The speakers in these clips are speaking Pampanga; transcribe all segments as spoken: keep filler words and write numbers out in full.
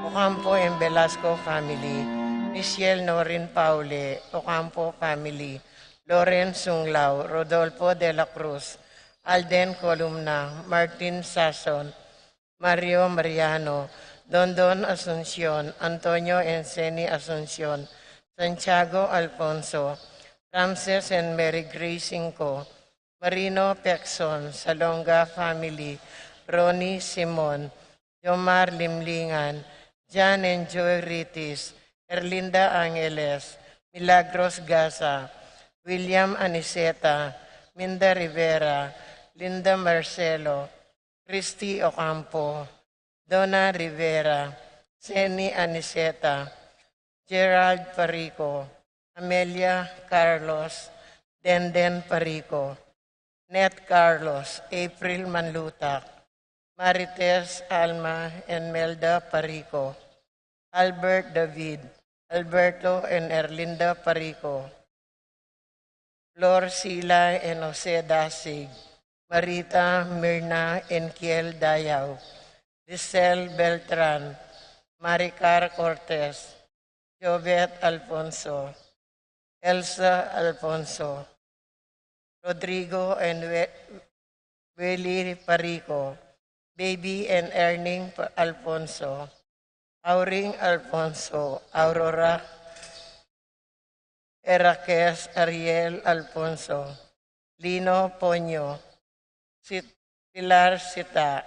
Ocampo and Velasco family, Michelle Norin Paule, Ocampo family, Loren Sunglao, Rodolfo de la Cruz, Alden Columna, Martin Sason, Mario Mariano, Dondon Asuncion, Antonio and Seni Asuncion, Santiago Alfonso, Ramses and Mary Grace Cinco, Marino Pexon, Salonga family, Ronnie Simon, Jomar Limlingan, Jan and Joy Ritis, Erlinda Angeles, Milagros Gasa, William Aniceta, Minda Rivera, Linda Marcelo, Christy Ocampo, Donna Rivera, Seni Aniceta, Gerald Parico, Amelia Carlos, Denden Parico, Ned Carlos, April Manlutak, Marites Alma and Melda Parico, Albert David, Alberto and Erlinda Parico, Flor Sila and Jose Dasig, Marita, Mirna and Kiel Dayao, Lisel Beltran, Maricar Cortez, Jovet Alfonso, Elsa Alfonso, Rodrigo and We-, Willy Parico, Baby and Erning Pa-, Alfonso, Auring Alfonso, Aurora Eraquez, Ariel Alfonso, Lino Ponyo, Sit-, Pilar Sita,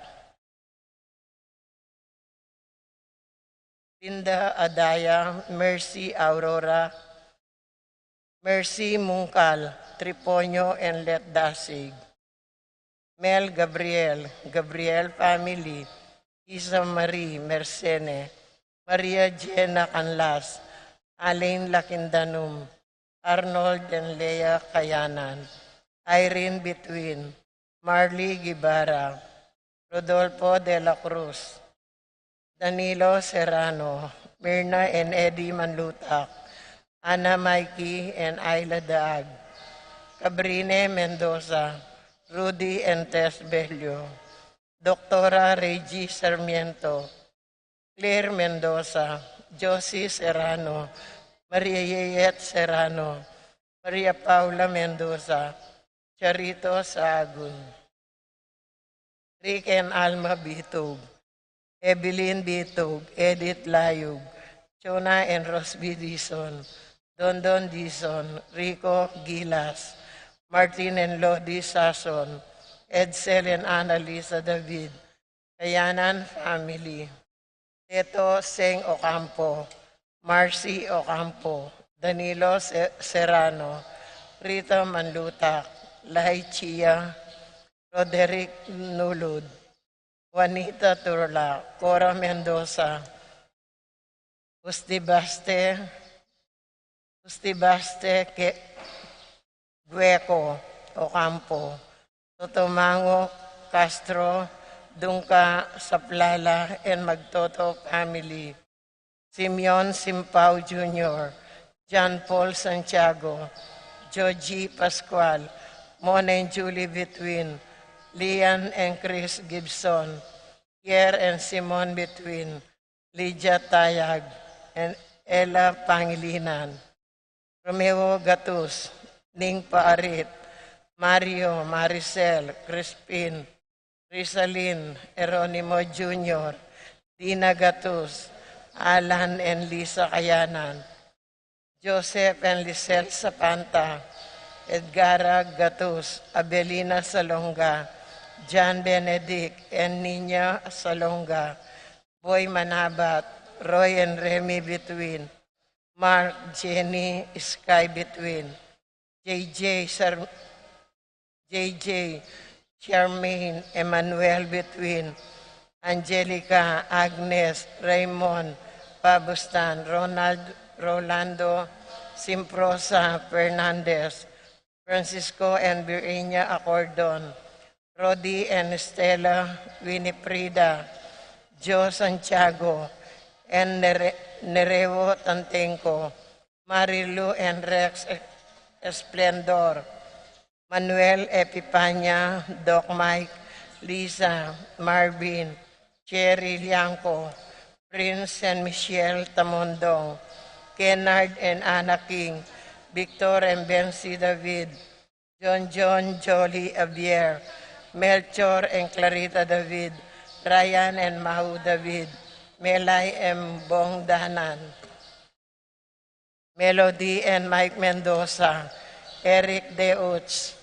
Linda Adaya, Mercy Aurora, Mercy Mungkal, Triponio and Let Dasig, Mel Gabriel, Gabriel family, Isa Marie Mercene, Maria Jena Canlas, Alain Lakindanum, Arnold and Lea Kayanan, Irene Bituin, Marley Guevara, Rodolfo de la Cruz, Danilo Serrano, Mirna and Eddie Manlutak, Ana Mikey and Ayla Daag, Cabrine Mendoza, Rudy and Tess Bello, Doktora Reggie Sarmiento, Claire Mendoza, Josie Serrano, Maria Yeyet Serrano, Maria Paula Mendoza, Charito Sagun, Rick and Alma Bitug, Evelyn Bitug, Edith Layug, Chona and Rosby Dizon, Dondon Dizon, Rico Gilas, Martin and Lodi Sason, Edsel and Annalisa David, Kayanan family, Teto Seng Ocampo, Marcy Ocampo, Danilo Se-, Serrano, Rita Manlutak, Lai Chia, Roderick Nulud, Juanita Turla, Cora Mendoza, Ustibaste, Ustibaste Ke-, Gueco Ocampo, Totomango Castro, Dungka Saplala, and Magtoto family, Simeon Simpao Junior, John Paul Santiago, Georgie Pascual, Mon and Julie Between, Lian and Chris Gibson, Pierre and Simon Between, Lydia Tayag, and Ella Pangilinan, Romeo Gatus, Ning Paarit, Mario, Maricel, Crispin, Rizalin, Eronimo Junior, Dina Gatus, Alan and Lisa Kayanan, Joseph and Lisel Sapanta, Edgara Gatus, Abelina Salonga, John Benedict and Nina Salonga, Boy Manabat, Roy and Remy Between, Mark, Jenny, Sky Between, J J, Sir, J J, Charmaine, Emmanuel Between, Angelica, Agnes, Raymond, Pabustan, Ronald, Rolando, Simprosa, Fernandez, Francisco and Virginia Acordon, Rodi and Stella, Winifrida, Joe Santiago, and Nere-, Nereo Tantenco, Marilu and Rex Esplendor, Manuel Epipania, Doc Mike, Lisa, Marvin, Cherry Liangco, Prince and Michelle Tamondong, Kennard and Anna King, Victor and Bensi David, John John Jolly Javier, Melchor and Clarita David, Ryan and Mau David, Melay and Bong Danan, Melody and Mike Mendoza, Eric Deutz,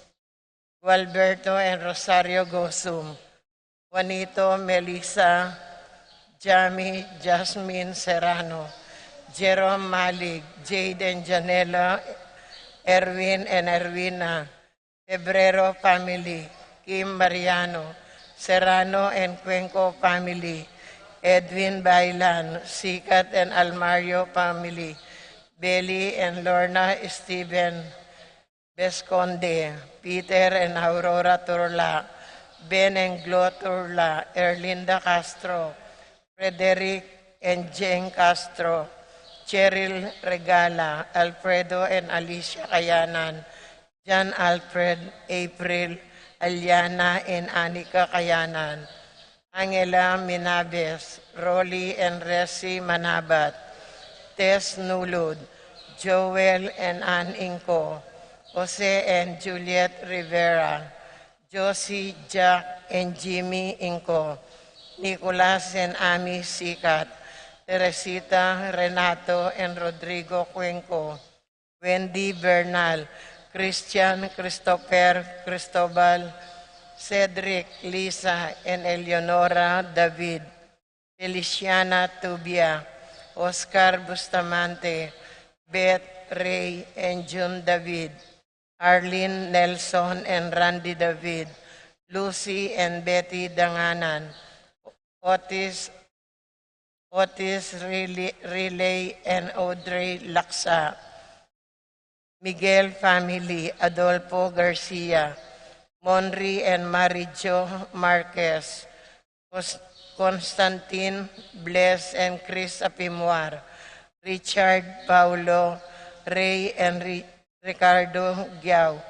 Gualberto and Rosario Gosum, Juanito, Melissa, Jamie, Jasmine Serrano, Jerome Malig, Jade and Janela, Erwin and Erwina, Febrero family, Kim Mariano, Serrano and Cuenco family, Edwin Bailan, Sikat and Almario family, Belly and Lorna Steven, Vesconde, Peter and Aurora Turla, Ben and Glo Turla, Erlinda Castro, Frederick and Jane Castro, Cheryl Regala, Alfredo and Alicia Kayanan, John Alfred, April, Aliana and Anika Kayanan, Angela Minabes, Rolly and Resi Manabat, Tess Nulud, Joel and Ann Ingco, Jose and Juliet Rivera, Josie, Jack and Jimmy Ingco, Nicolas and Ami Sikat, Teresita, Renato and Rodrigo Cuenco, Wendy Bernal, Christian, Christopher, Cristobal, Cedric, Lisa and Eleonora David, Feliciana Tubia, Oscar Bustamante, Beth, Ray and June David, Arlene, Nelson and Randy David, Lucy and Betty Danganan, Otis, Otis Rile-, Riley and Audrey Laksa, Miguel family, Adolfo Garcia, Monri and Marijo Marquez, Cos-, Constantine, Bless and Chris Apimuar, Richard, Paulo, Ray and Ri-, Ricardo Giao,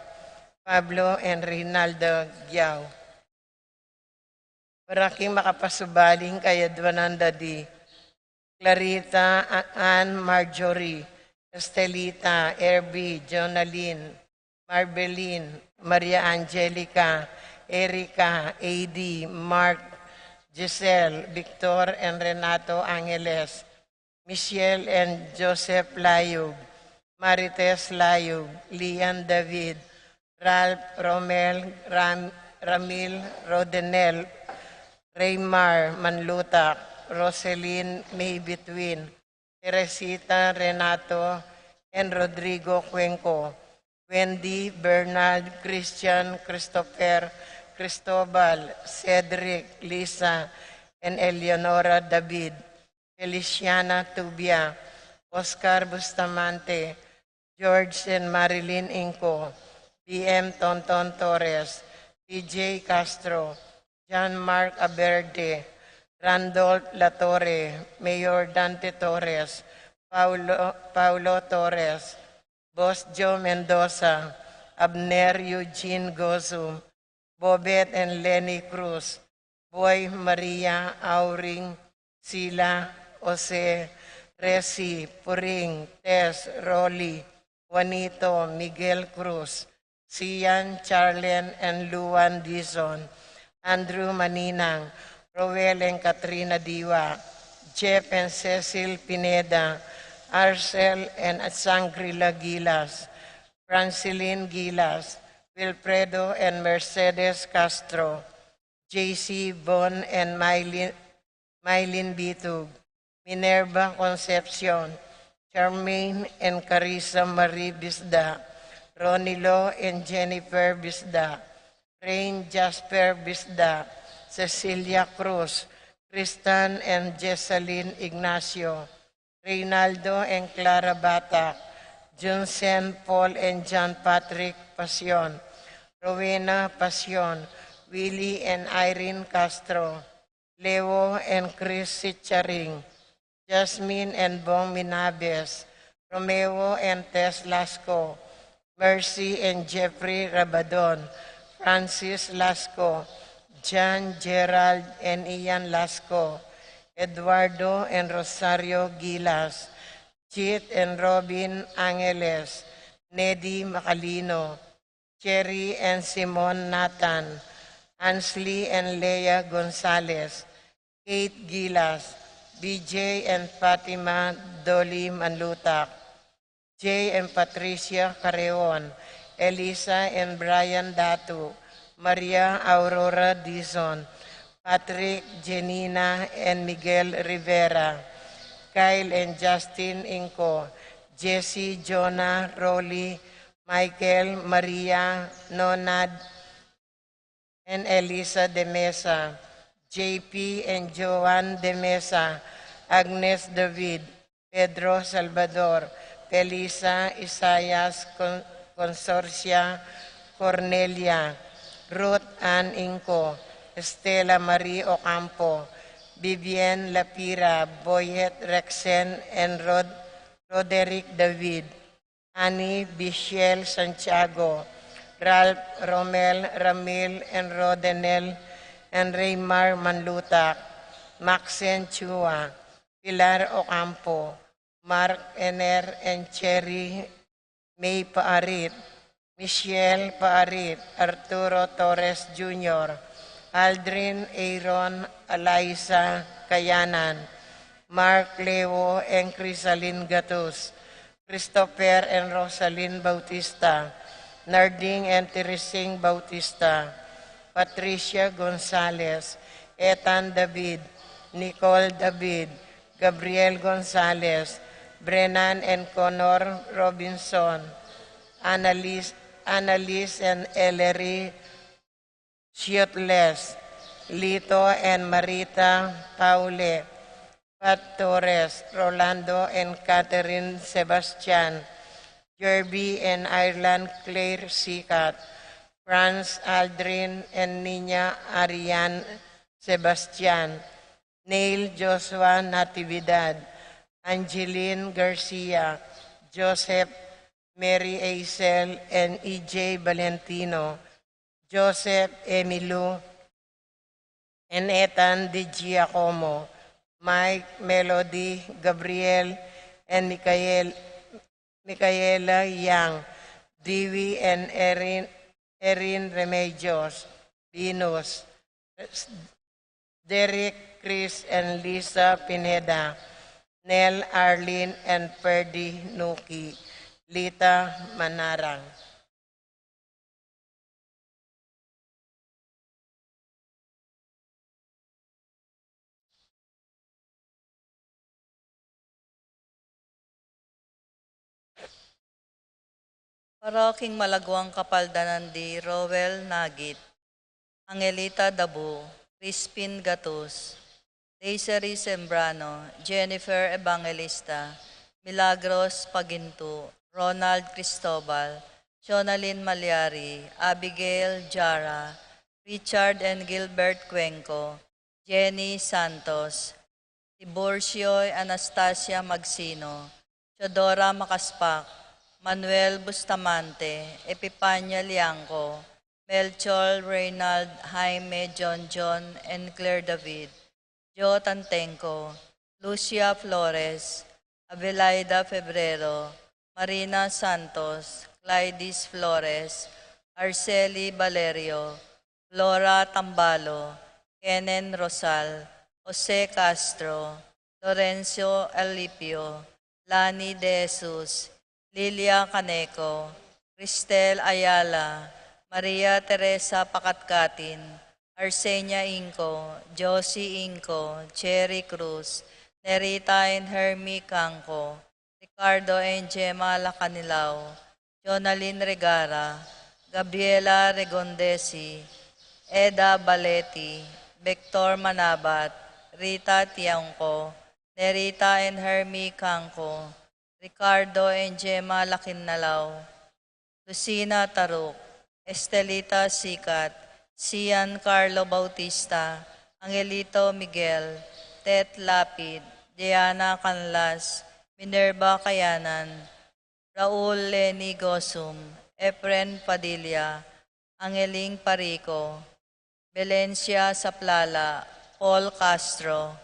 Pablo and Rinaldo Giao. Para king makapasubaling kayadwanan da di Clarita, A-, Ann, Marjorie, Estelita, Erby, Jonalyn, Marbelin, Maria Angelica, Erica, A D, Mark, Giselle, Victor and Renato Angeles, Michelle and Joseph Layug, Marites Layug, Lian David, Ralph, Romel, Ram-, Ramil, Rodenel, Raymar Manlutak, Roselyn May Between, Teresita, Renato and Rodrigo Cuenco, Wendy, Bernard, Christian, Christopher, Cristobal, Cedric, Lisa and Eleonora David, Feliciana Tubia, Oscar Bustamante, George and Marilyn Ingco, P M Tonton Torres, P J Castro, John Mark Aberde, Randolph Latorre, Mayor Dante Torres, Paulo, Paulo Torres, Boss Joe Mendoza, Abner Eugene Gozum, Bobet and Lenny Cruz, Boy, Maria, Auring, Sila, Jose, Resi, Puring, Tess, Rolly, Juanito, Miguel Cruz, Sian, Charlen and Luan Dizon, Andrew Maninang, Roel and Katrina Diwa, Jeff and Cecil Pineda, Arcel and Sangrila Gilas, Francilin Gilas, Wilfredo and Mercedes Castro, J C Bon and Mylin, Mylin Bitug, Minerva Concepcion, Charmaine and Carissa Marie Bisda, Ronilo and Jennifer Bisda, Rain Jasper Bisda, Cecilia Cruz, Kristan and Jessalyn Ignacio, Reynaldo and Clara Bata, Junsen, Paul and John Patrick Pasion, Rowena Pasion, Willie and Irene Castro, Leo and Chris Sicharing, Jasmine and Bong Minabes, Romeo and Tess Lasco, Mercy and Jeffrey Rabadon, Francis Lasco, John, Gerald and Ian Lasco, Eduardo and Rosario Gilas, Chit and Robin Angeles, Nedi Macalino, Cherry and Simon Nathan, Ansley and Lea Gonzalez, Kate Gilas, B J and Fatima Dolly Manlutak, Jay and Patricia Careon, Elisa and Brian Datu, Maria Aurora Dizon, Patrick, Jenina and Miguel Rivera, Kyle and Justin Inco, Jesse, Jonah, Rolly, Michael, Maria, Nonad, and Elisa de Mesa, J P and Joan de Mesa, Agnes David, Pedro Salvador, Felisa Isaias, Con-, Consorcia Cornelia, Ruth Ann Inco, Estela Marie Ocampo, Vivian Lapira, Boyet Rexen, and Rod-, Roderick David, Annie Bichel Santiago, Ralph Romel Ramil and Rodenel and Raymar Manlutak, Maxen Chua, Pilar Ocampo, Mark Ener and Cherry May Paarit, Michelle Paarit, Arturo Torres Junior, Aldrin Aaron, Eliza Kayanan, Mark Leo and Crisalin Gatus, Christopher and Rosalyn Bautista, Narding and Teresing Bautista, Patricia Gonzalez, Ethan David, Nicole David, Gabriel Gonzalez, Brennan and Connor Robinson, Annalise, Annalise and Ellery Siotles, Lito and Marita Paule, Pat Torres, Rolando and Catherine Sebastian, Jerby and Ireland Claire Sikat, Franz Aldrin and Nina Arian Sebastian, Neil Joshua Natividad, Angeline Garcia, Joseph Mary Aisel and E J Valentino, Joseph Emilio, and Ethan Di Giacomo, Mike, Melody, Gabriel, and Michael, Michaela Yang, Dewey and Erin, Erin Remedios, Venus, Derek, Chris, and Lisa Pineda, Nel, Arlene, and Ferdy Nuki, Lita Manarang. Paroking Malaguang Kapaldanan di Roel Nagit, Angelita Dabu, Crispin Gatus, Daisy Sembrano, Jennifer Evangelista, Milagros Pagintu, Ronald Cristobal, Shonalyn Malyari, Abigail Jara, Richard and Gilbert Cuenco, Jenny Santos, Tiburcio Anastasia Magsino, Teodora Macaspac, Manuel Bustamante, Epipania Liangco, Melchor Reynald, Jaime John John and Claire David, Jo Tantenco, Lucia Flores, Abelaida Febrero, Marina Santos, Claidis Flores, Arceli Valerio, Flora Tambalo, Kenen Rosal, Jose Castro, Lorenzo Alipio, Lani De Jesus, Lilia Caneco, Cristel Ayala, Maria Teresa Pacatcatin, Arsenia Inco, Josie Inco, Cherry Cruz, Nerita and Hermie Canco, Ricardo and Gemma Lacanilao, Jonalyn Regara, Gabriela Regondesi, Eda Baleti, Victor Manabat, Rita Tiangco, Nerita and Hermie Canco, Ricardo and Gemma Lacanilao, Lucina Taruk, Estelita Sikat, Sian Carlo Bautista, Angelito Miguel, Tet Lapid, Diana Canlas, Minerva Kayanan, Raul Leni Gosum, Efren Padilla, Angeling Parico, Belencia Saplala, Paul Castro,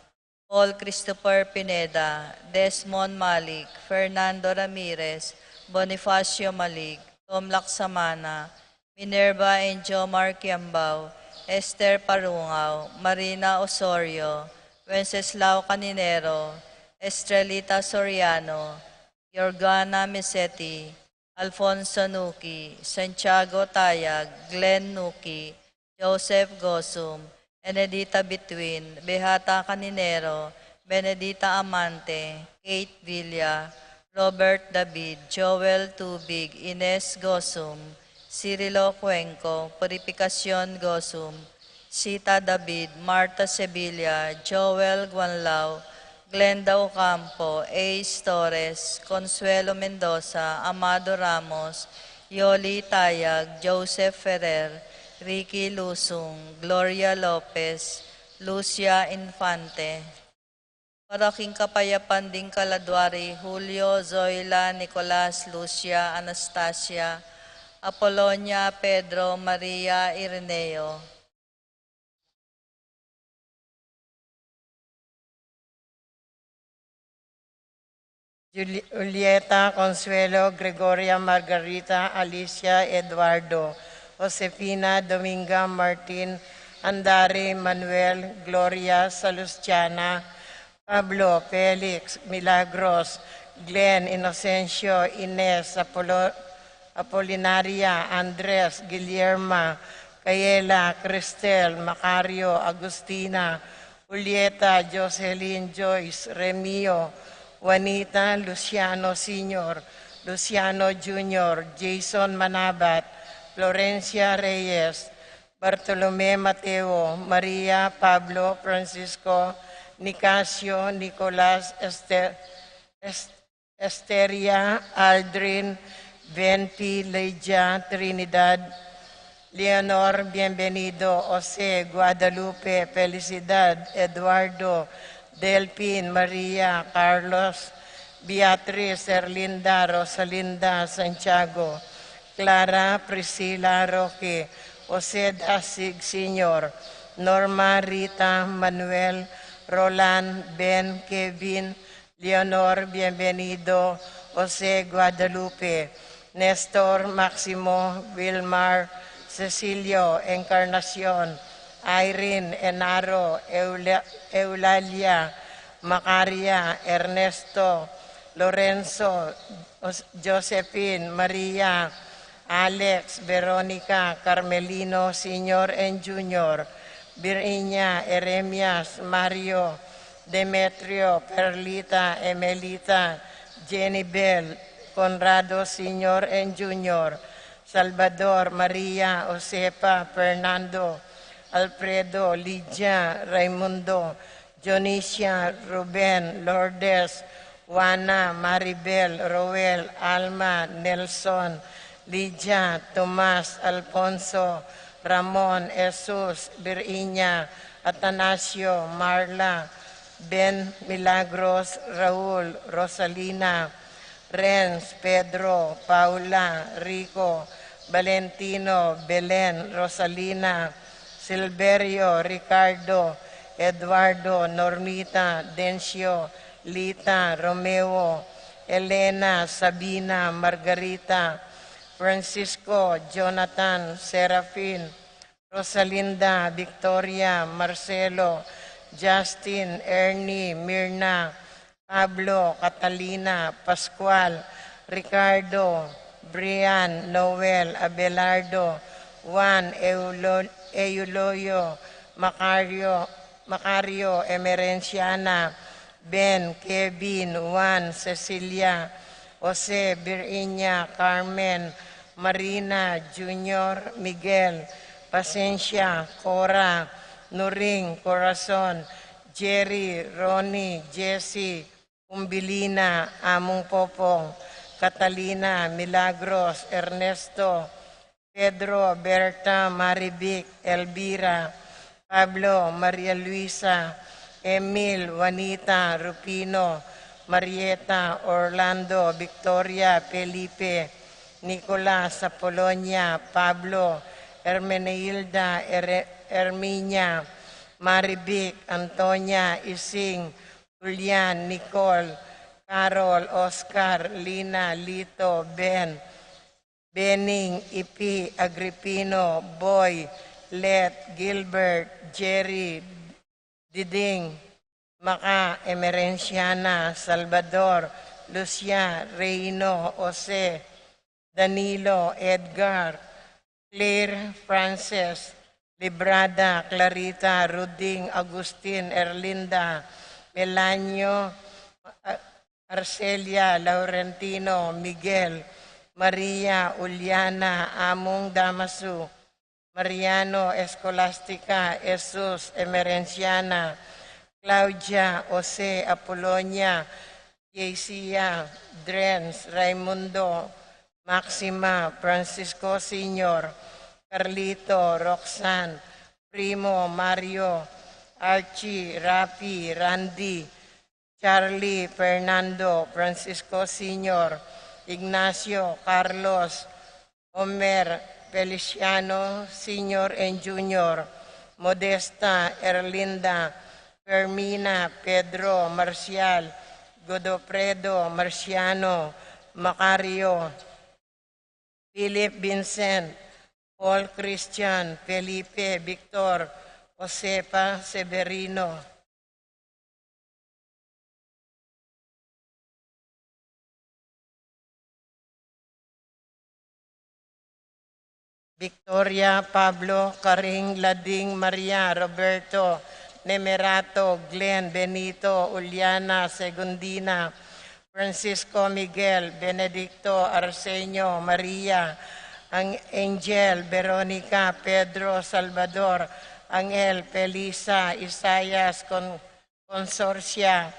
Paul Christopher Pineda, Desmond Malik, Fernando Ramirez, Bonifacio Malik, Tom Laksamana, Minerva and Jomar Kiambao, Esther Parungao, Marina Osorio, Wenceslao Caninero, Estrelita Soriano, Yorgana Misetti, Alfonso Nuki, Santiago Tayag, Glenn Nuki, Joseph Gosum, Enedita Bituin, Beata Caninero, Benedita Amante, Kate Villa, Robert David, Joel Tubig, Ines Gosum, Cirilo Cuenco, Purificacion Gosum, Sita David, Martha Sevilla, Joel Guanlao, Glenda Ocampo, Ace Torres, Consuelo Mendoza, Amado Ramos, Yoli Tayag, Joseph Ferrer, Ricky Lusung, Gloria Lopez, Lucia Infante. Para king kapayapan ding kaladwa ri Julio, Zoila, Nicolas, Lucia, Anastasia, Apolonia, Pedro, Maria, Ireneo. Juli-, Julieta, Consuelo, Gregoria, Margarita, Alicia, Eduardo, Josefina, Dominga, Martin, Andari, Manuel, Gloria, Salustiana, Pablo, Felix, Milagros, Glenn, Inocencio, Ines, Apolo-, Apolinaria, Andres, Guillerma, Kayela, Cristel, Macario, Agustina, Julieta, Jocelyn, Joyce, Remio, Juanita, Luciano Senior, Luciano Junior, Jason Manabat, Florencia Reyes, Bartolome Mateo, Maria, Pablo, Francisco, Nicasio, Nicolas, Esther, Est-, Esteria, Aldrin, Venti, Lydia, Trinidad, Leonor, Bienvenido, Jose, Guadalupe, Felicidad, Eduardo, Delpin, Maria, Carlos, Beatriz, Erlinda, Rosalinda, Santiago, Clara, Priscila, Roque, Jose Dasig Senior, Norma, Rita, Manuel, Roland, Ben, Kevin, Leonor, Bienvenido, Jose, Guadalupe, Nestor, Maximo, Wilmar, Cecilio, Encarnacion, Irene, Enaro, Eula-, Eulalia, Macaria, Ernesto, Lorenzo, Os-, Josephine, Maria, Alex, Veronica, Carmelino Senior and Junior, Virginia, Eremias, Mario, Demetrio, Perlita, Emelita, Jenny Bell, Conrado Senior and Junior, Salvador, Maria, Josefa, Fernando, Alfredo, Lydia, Raimundo, Dionisia, Ruben, Lourdes, Juana, Maribel, Roel, Alma, Nelson, Lydia, Tomas, Alfonso, Ramon, Jesus, Virginia, Atanasio, Marla, Ben, Milagros, Raul, Rosalina, Renz, Pedro, Paula, Rico, Valentino, Belen, Rosalina, Silverio, Ricardo, Eduardo, Normita, Dencio, Lita, Romeo, Elena, Sabina, Margarita, Francisco, Jonathan, Serafin, Rosalinda, Victoria, Marcelo, Justin, Ernie, Mirna, Pablo, Catalina, Pascual, Ricardo, Brian, Noel, Abelardo, Juan, Eulo-, Euloyo, Macario, Macario, Emerenciana, Ben, Kevin, Juan, Cecilia, Jose, Virginia, Carmen, Marina, Junior, Miguel, Pasensia, Cora, Nuring, Corazon, Jerry, Ronnie, Jesse, Umbilina, Among Popong, Catalina, Milagros, Ernesto, Pedro, Berta, Marivic, Elvira, Pablo, Maria Luisa, Emil, Juanita, Rufino, Marieta, Orlando, Victoria, Felipe, Nicolas, Apolonia, Pablo, Hermenegilda, Ere-, Herminia, Marivic, Antonia, Ising, Julian, Nicole, Carol, Oscar, Lina, Lito, Ben, Bening, Ipi, Agripino, Boy, Let, Gilbert, Jerry, Diding, Maca, Emerenciana, Salvador, Lucia, Reino, Jose, Danilo, Edgar, Claire, Frances, Librada, Clarita, Ruding, Agustin, Erlinda, Melanio, A-, Arcelia, Laurentino, Miguel, Maria, Uliana, Among Damasu, Mariano, Escolastica, Jesus, Emerenciana, Claudia, Jose, Apolonia, Yesia, Drens, Raimundo, Maxima, Francisco Senior, Carlito, Roxanne, Primo, Mario, Archie, Rafi, Randy, Charlie, Fernando, Francisco Senior, Ignacio, Carlos, Omer, Feliciano Senior and Junior, Modesta, Erlinda, Fermina, Pedro, Marcial, Godofredo, Marciano, Macario, Philip, Vincent, Paul, Christian, Felipe, Victor, Josefa, Severino. Victoria, Pablo, Karing, Lading, Maria, Roberto, Nemerato, Glenn, Benito, Uliana, Segundina, Francisco, Miguel, Benedicto, Arsenio, Maria, Ang-, Angel, Veronica, Pedro, Salvador, Angel, Felisa, Isaias, Con-, Consorcia,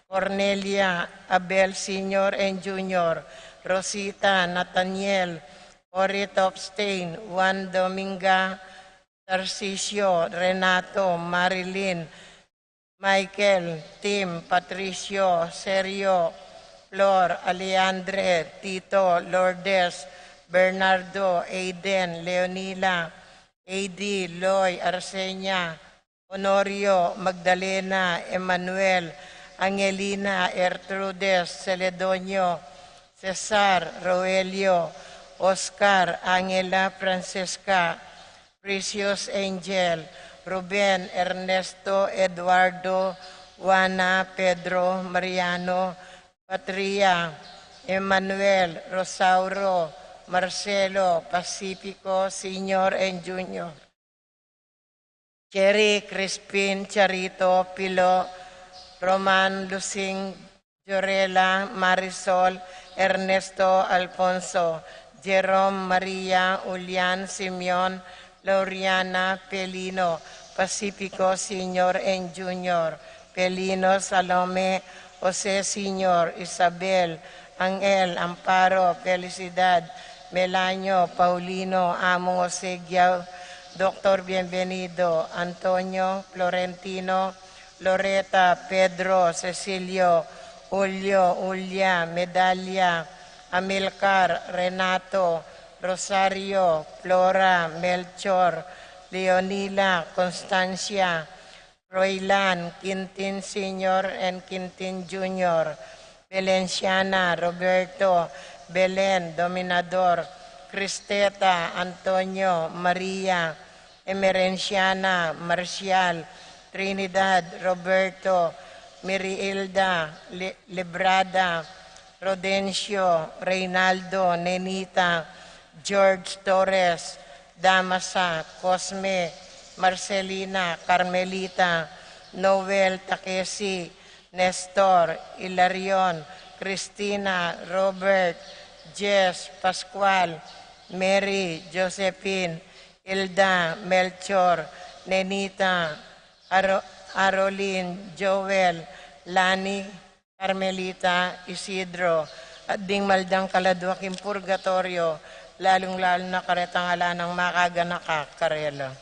Cornelia, Abel Senior and Junior, Rosita, Nathaniel, Ori Topstein, Juan Dominga, Tarcisio, Renato, Marilyn, Michael, Tim, Patricio, Sergio, Flor, Alejandre, Tito, Lourdes, Bernardo, Aiden, Leonila, A D, Loy, Arsenia, Honorio, Magdalena, Emmanuel, Angelina, Ertrudes, Celedonio, Cesar, Roelio, Oscar, Angela, Francesca, Precious, Angel, Ruben, Ernesto, Eduardo, Juana, Pedro, Mariano, Patria, Emmanuel, Rosauro, Marcelo, Pacifico, Senior and Junior. Cherry, Crispin, Charito, Pilo, Roman, Lusing, Jorela, Marisol, Ernesto, Alfonso, Jerome, Maria, Julian, Simeon, Lauriana, Pelino, Pacifico Senior and Junior, Pelino, Salome, Jose Senior, Isabel, Angel, Amparo, Felicidad, Melanio, Paulino, Among Jose Guiao, Doctor Bienvenido, Antonio, Florentino, Loreta, Pedro, Cecilio, Julio, Julia, Medalia, Amilcar, Renato, Rosario, Flora, Melchor, Leonila, Constancia, Roylan, Quintin Senior and Quintin Junior, Belenciana, Roberto, Belen, Dominador, Cristeta, Antonio, Maria, Emerenciana, Marcial, Trinidad, Roberto, Miriilda, Le-, Lebrada, Rodencio, Reynaldo, Nenita, George Torres, Damasa, Cosme, Marcelina, Carmelita, Noel, Takesi, Nestor, Hilarion, Cristina, Robert, Jess, Pascual, Mary, Josephine, Hilda, Melchor, Nenita, Aro-, Arolin, Joel, Lani, Carmelita, Isidro, at ding maldang kaladwa king purgatoryo, lalung-lalu na karetang ala nang makaganaka karela.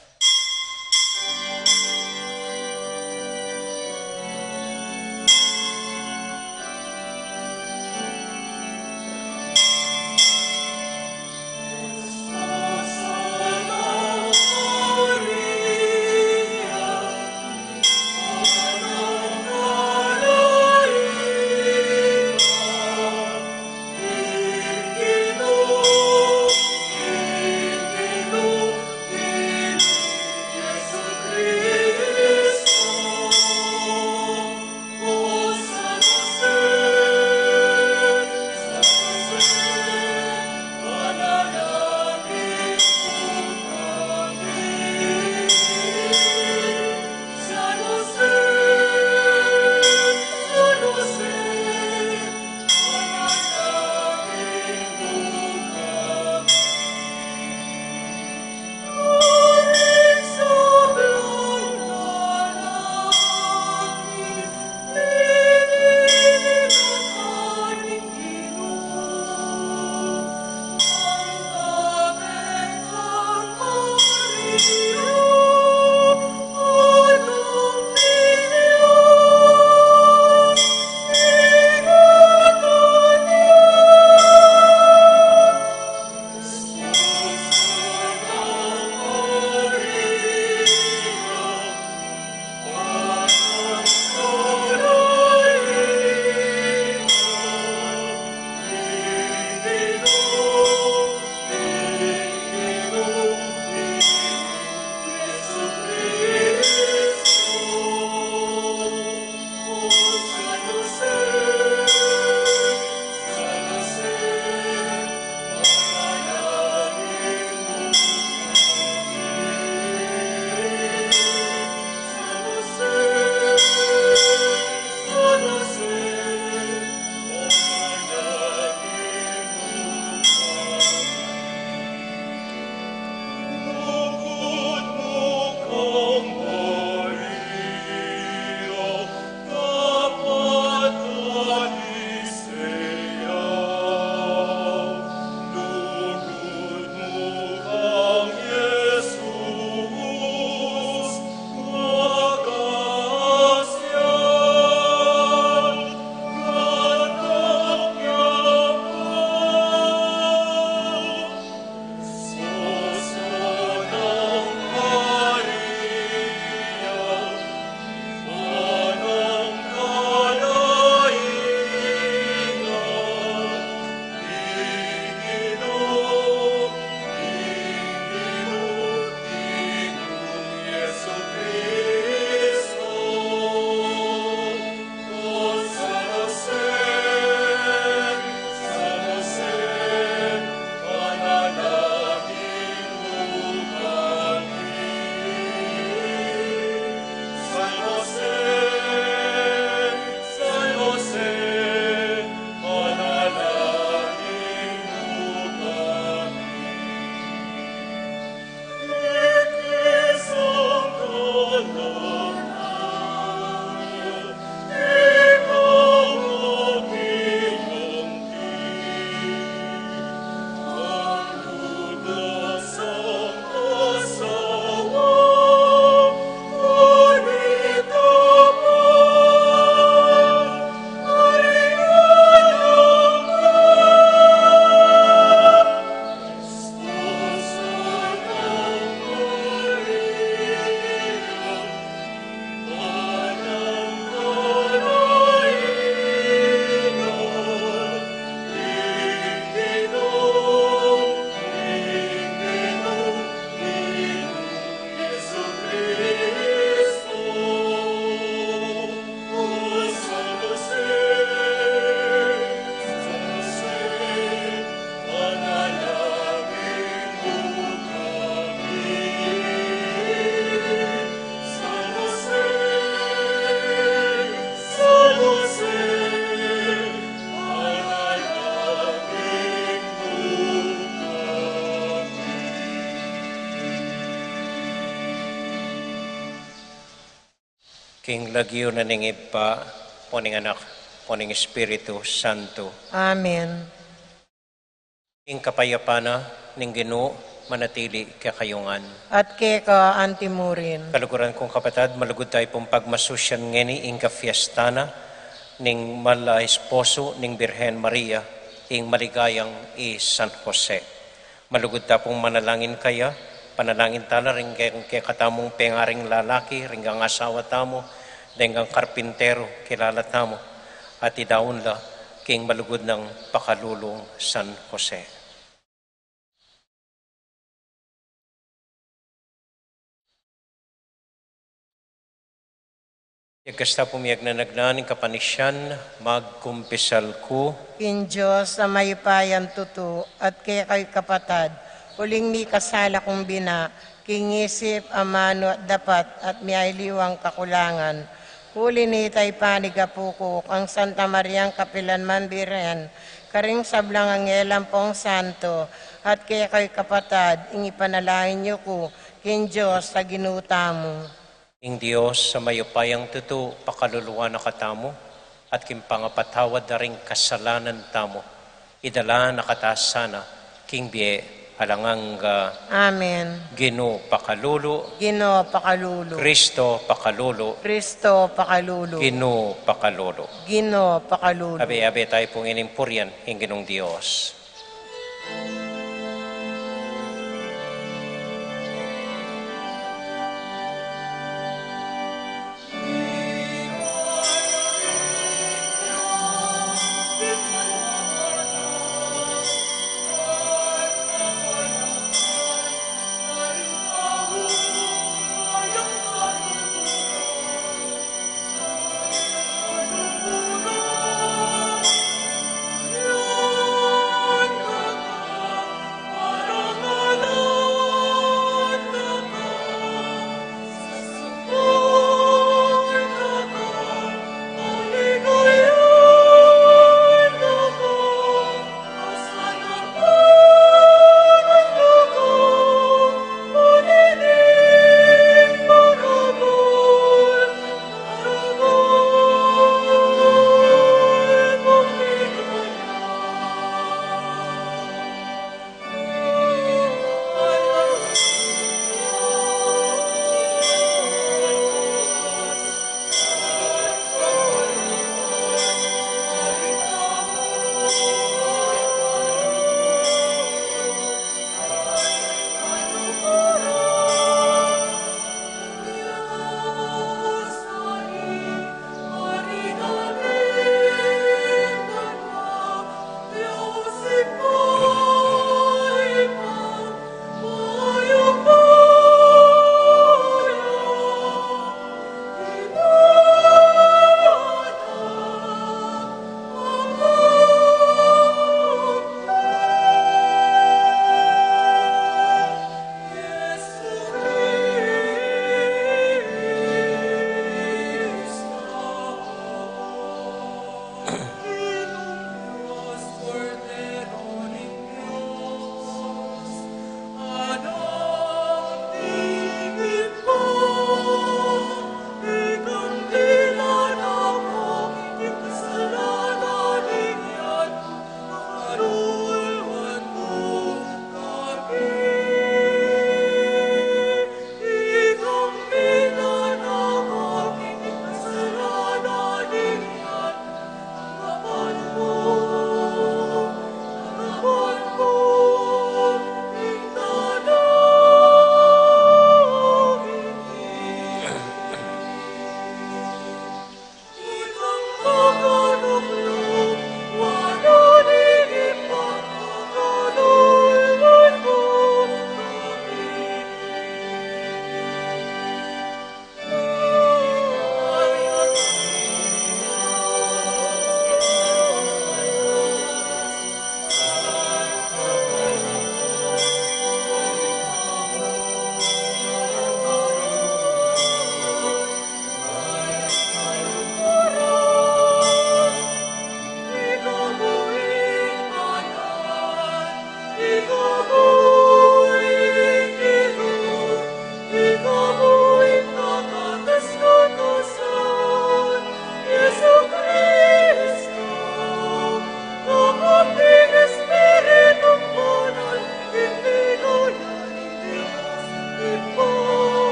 King lagyu na ning Ibpa, o ning Anak, o ning Espiritu Santo. Amen. Ing kapayapan na ning Ginu manatili kekayu ngan. At keka anti mu rin. Kaluguran kung kapatad, malugud tayu pung pagmasusyan ngeni ing kapiesta na ning mal a esposo ning Birhen Maria, ing maligayang i San Jose. Malugud ta pung manalangin kaya, panalangin ta la ring ke-, kekatamung pengaring lalaki, ring asawa tamu, deng karpinteru kilala tamu, at idaun la king malugud nang pakalulung San Jose. King kasta pung miyagnanagnan ning kapanisian, magkumpisal ku king Dios a mayupayang tutu, at kekayu kapatad, uling mikasala kung bina, king isip, amanu at dapat, at miyaliwang kakulangan. Uli nita, ipanigapu ku kang Santa Mariang kapilanman Birhen, karing sablang anghel ampong santo, at kekayu kapatad, ing ipanalangin yu ku king Dios a Ginu tamu. Ing Dios a mayupayang tutu, pakaluluan na katamu, at king pangapatawad da ring kasalanan tamu, idala na kata sana king bie alang angga. Amen. Ginu pakalulu. Ginu pakalulu. Kristo pakalulu. Kristo pakalulu. Ginu pakalulu. Ginu pakalulu. Abe, abe tayu pung ining purian ing Ginung Dios.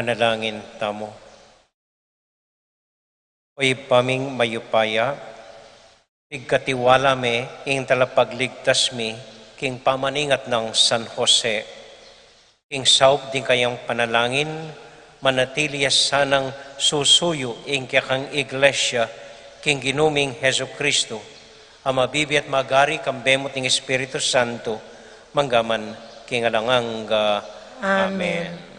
Manalangin tamu. O Ibpa ming mayupaya, pigkatiwala mi ing talapagligtas mi king pamaningat nang San Jose. King saup ding kayang panalangin, manatili ya sanang susuyu ing kekang Iglesia king Ginu ming Jesucristo, a mabibie at magari kambe mu ning Espiritu Santo, mangga man king alang angga. Amen. Amen.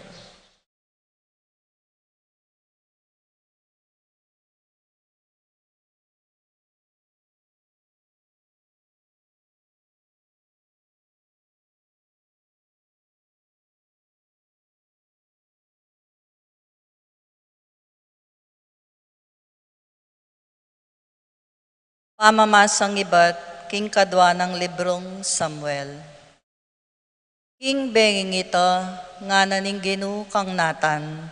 Pamamasang ibat king kadua nang librung Samuel. King benging ita, ngana ning Ginu kang Natan,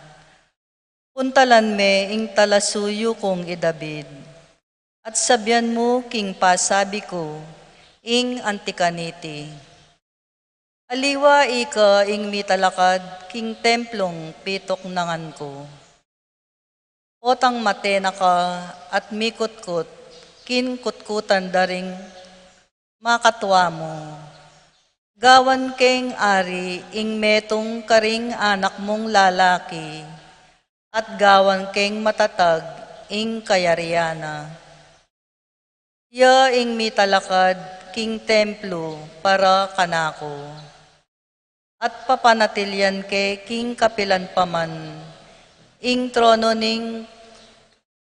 puntalan me ing talasuyu kung i David, at sabian mu king pasabi ku ing anti kaniti, aliwa ika ing mitalakad king templung pituknangan ku. Potang mate na ka at mikutkut king kutkutan da ring makatua mu. Gawan keng ari ing metung karing anak mung lalaki, at gawan keng matatag ing kayarian na. Ya ing mitalakad king templo para kanaku, at papanatilian ke king kapilan pa man ing trono ning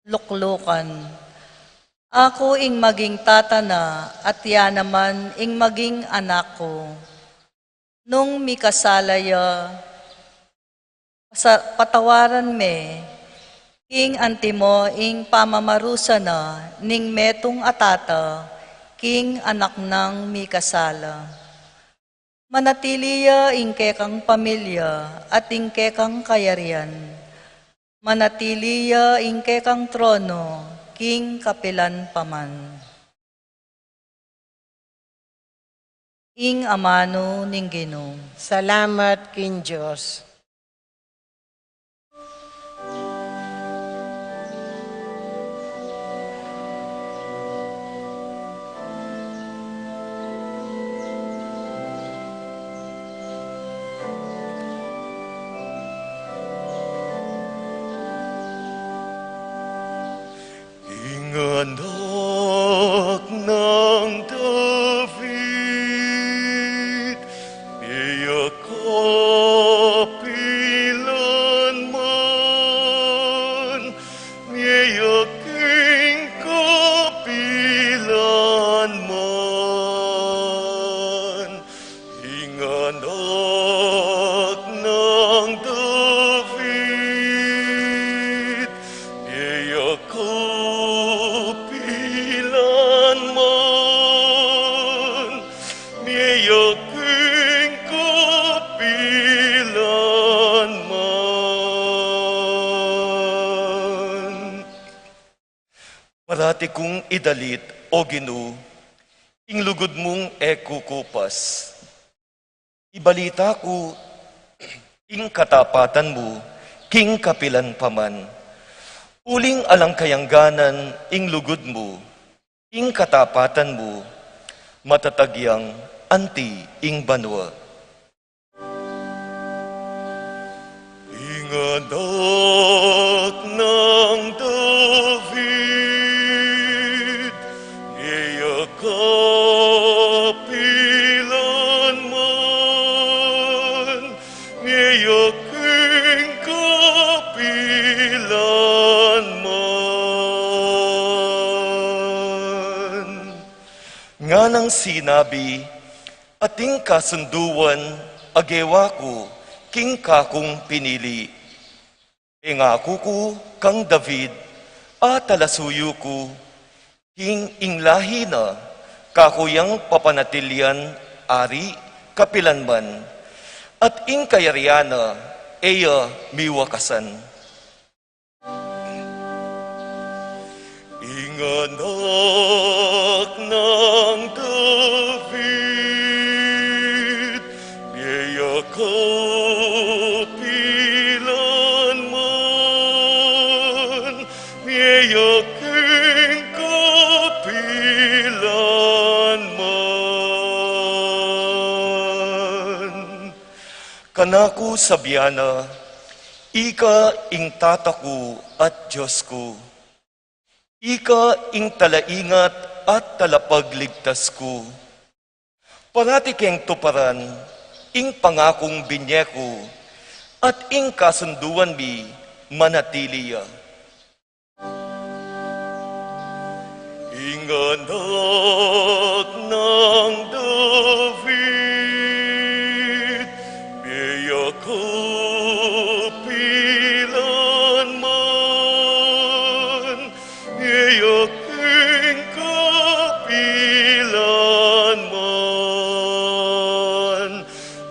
luklukan. Aku ing maging tata na, at ya naman ing maging anak ku. Nung mikasala ya, pasa-, patawaran me, king antimo ing pamamarusa na ning metung a tata king anak nang mikasala. Manatili ya ing kekang pamilya at ing kekang kayarian. Manatili ya ing kekang trono king kapilan pa man. Ing amanu ning Ginu. Salamat king Dios. Ing anak nang David, mie ya kapilan man, mie ya king kapilan man. Ing anak nang David, mie ya kapilan man, mie ya king kapilan man. Parati kung idalit, O Ginu, ing lugud mung e kukupas. Ibalita ku ing katapatan mu king kapilan pa man. Uling alang kayangganan ing lugud mu, ing katapatan mu, matatag yang anti ing banua. Ing anak nang David, mie ya kapilan man, mie ya king kapilan man. Nganang sinabi, ating kasunduan a gewa ku king kakung pinili. Pengaku ku kang David a talasuyu ku, king ing lahi na kaku yang papanatilian ari kapilan man, at ing kayarian na e ya miwakasan. Ing anak nang David, mie ya kapilan Kanaku sabian na, "Ika ing Tata ku at Dios ku. Ika ing talaingat at talapagligtas ku. Parati keng tuparan ing pangakung binye ku, at ing kasunduan mi manatili ya." Ing anak nang David, mie ya kapilan man, mie ya king kapilan man.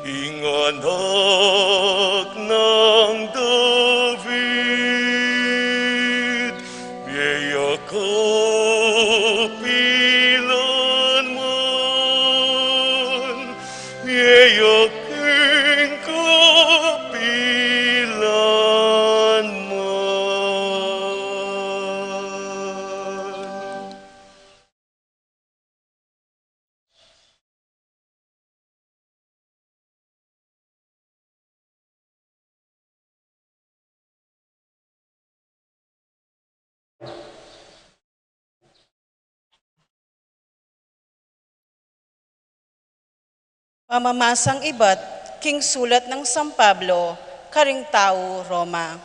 Ing anak nang David, mie ya kapilan man, mie ya king kapilan man. Pamamasang ibat king sulat nang San Pablo karing tau Roma.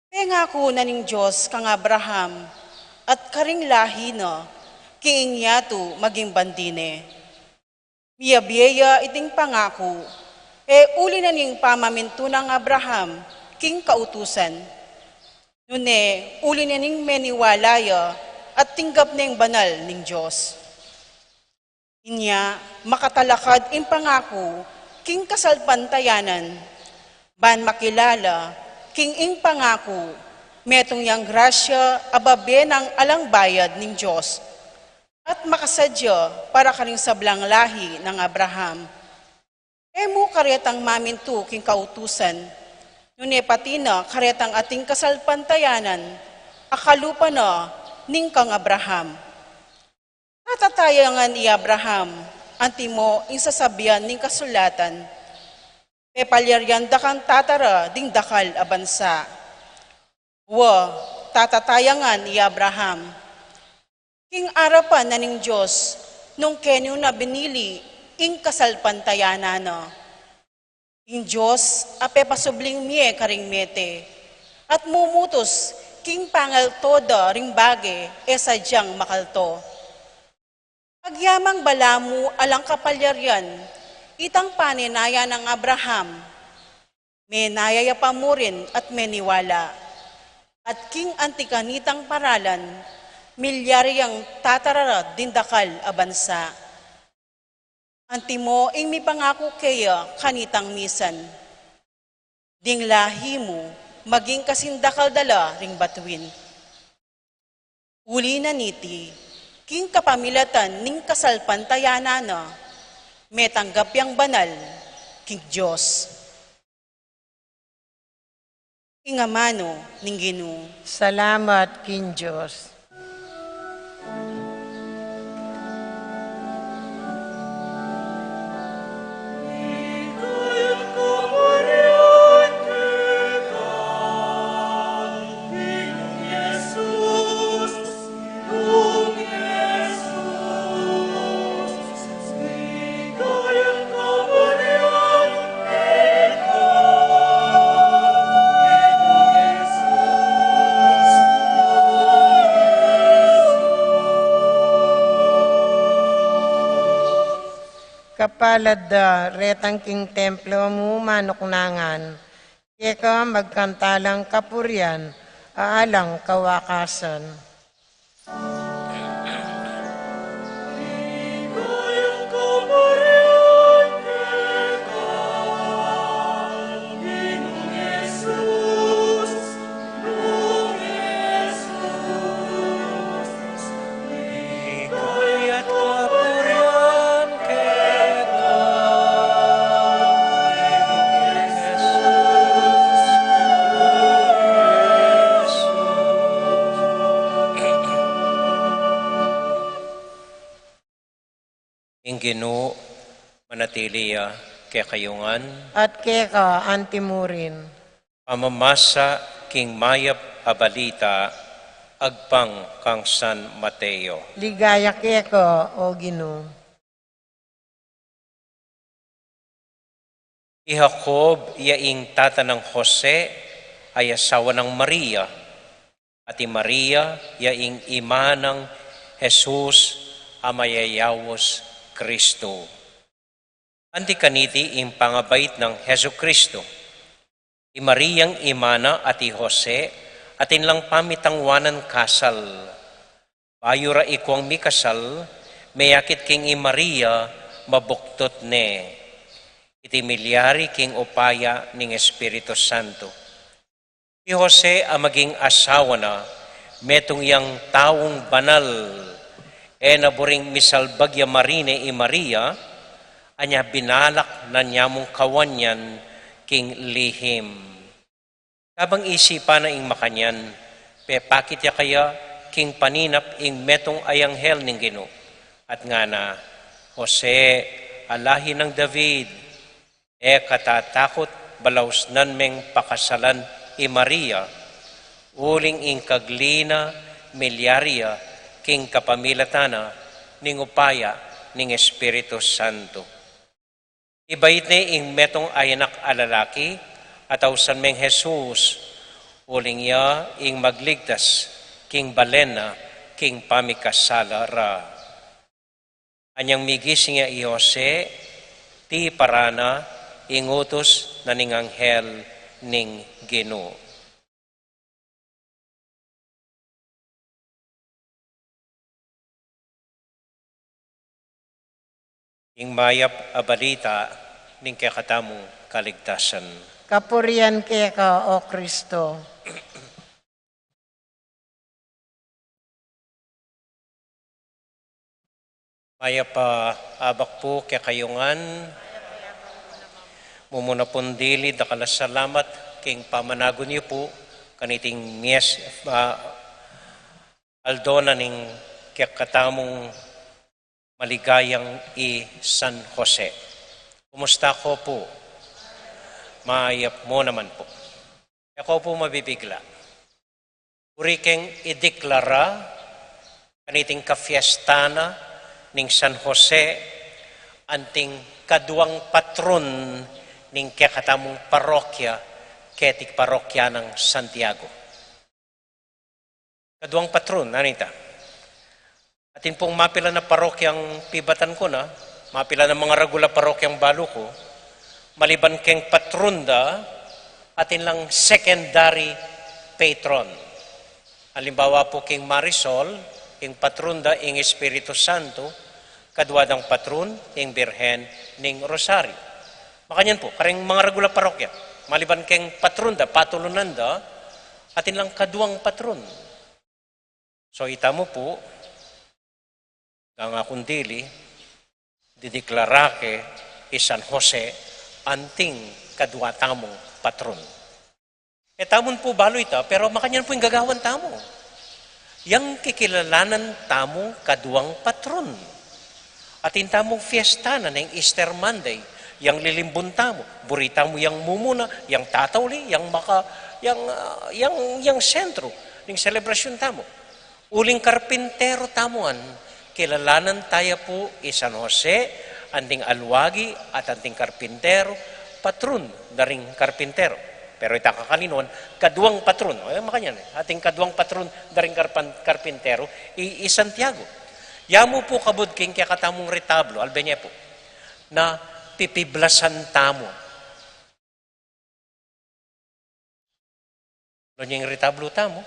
Pengaku na ning Dios kang Abraham at karing lahi na, king inya yatu maging bandi ne. Miyabie ya iting pangaku, e uli na ning pamamintu nang Abraham king kautusan, nune uli na ning meniwala ya at tinggap neng banal ning Dios. Inya, makatalakad ing pangaku king kasalpantayanan, ban makilala king ing pangaku metung yang grasya a babie nang alang bayad ning Dios, at makasadya para karing sablang lahi nang Abraham. E mu karetang mamintu king kautusan, nune pati na karetang ating kasalpantayanan a kalupa na ning kang Abraham. Tatatayangan i Abraham, antimo ing sasabian ning kasulatan, "Pepalyarian da kang tatara ding dakal a bansa." Wa, tatatayangan i Abraham. King arapan na ning Dios, nung keni na binili ing kasalpantayanan na. Ing Dios a pepasubling mie karing mete, at mumutus king pangalto da ring bage e sadyang makalto. Agyamang balamu alang kapalyarian itang panenaya nang Abraham, menaya ya pa mu rin at meniwala, at king anti kanitang paralan, milyari yang tatarara ding dakal a bansa. Antimo ing mipangaku keya kanitang misan, "Ding lahi mu maging kasing dakal da la ring batuin." Uli na niti, king kapamilatan ning kasalpantayanan na, metanggap yang banal king Dios. Ing amanu ning Ginu. Salamat king Dios. Kapalad da retang king templo mu manuknangan, keka magkanta lang kapurian a alang kawakasan. Ing Ginu manatili ya Kekayu ngan. At keka antimurin. Pamamasa king mayap a balita agpang kang San Mateo. Ligaya keka, O Ginu. I Jacob ya ing tata nang Jose, a asawa nang Maria, at i Maria ya ing ima nang Jesus a mayayaus Kristu. Anti kaniti ing pangabait nang Jesucristo. I Mariang ima na at i Jose, atin lang pamitangwanan kasal. Bayu ra ikuang mikasal, meyakit king i Maria mabuktut ne. Iti milyari king upaya ning Espiritu Santo. I Jose a maging asawa na, metung yang taung banal, e na buring misalbag ya marine i Maria, anya binalak na nya mung kawan yan king lihim. Kabang isipan na ing makanyan, pepakit ya kaya king paninap ing metung a anghel ning Ginu, at ngana, Jose, a lahi nang David, e ka tatakut balausnan meng pakasalan i Maria, uling ing kagli na milyari ya king kapamilatan na ning upaya ning Espiritu Santo. Ibait ne ing metung a anak a lalaki, at ausan meng Jesus, uling ya ing magligtas king balen na king pamikasala ra. Anyang migising ya i Jose, tiparan na ing utus na ning anghel ning Ginu. Ing mayap a balita ning kekatamung kaligtasan. Kapurian keka, O Kristo. Mayap a abak pu kekayu ngan. Mumuna pung dili, dakal a salamat king pamanagun yu pu kaniting Mies, ah, aldo na ning kekatamung maligayang i San Jose. Kumusta ko pu? Mayap mu naman pu. E ko pu mabibigla. Buri keng ideklara kaniting kafiesta na ning San Jose, anting kaduang patron ning kekatamung parokya, keti parokya nang Santiago. Kaduang patron, anita. Atin pung mapilan a parokyang pibatan ku na, mapilan a mangaragul a parokyang balu ku, maliban keng patron da, atin lang secondary patron. Alimbawa pu king Marisol, ing patron da ing Espiritu Santo, kadua dang patron ing Birhen ning Rosario. Makanyan pu, kareng mangaragul a parokya, maliban keng patron da, patulunan da, atin lang kaduang patron. So, itamu pu, kang akung dili, dideklara ke i San Jose anting kadua tamung patron. E tamu pu balu ita, pero makanyan pu ing gagawan tamu. Yang kikilalanan tamung kaduang patron. Atin tamung fiesta na ning Easter Monday, yang lilimbun tamu, buri tamu yang mumuna, yang tatauli, yang maka, yang, ah, yang, yang sentro ning selebrasyun tamu. Uling karpintero tamu ngan, kilalanan taya pu i San Jose, anting alwagi at anting karpintero, patron da ring karpintero. Pero ita kakalingwan, kaduang patron, e, makanyan, e, ating kaduang patron da ring karpan-, karpintero, i, i Santiago. Yamu pu kabud king kekatamung retablo, albe ne pu, na pipiblasan tamu. Lo ning retablo tamu.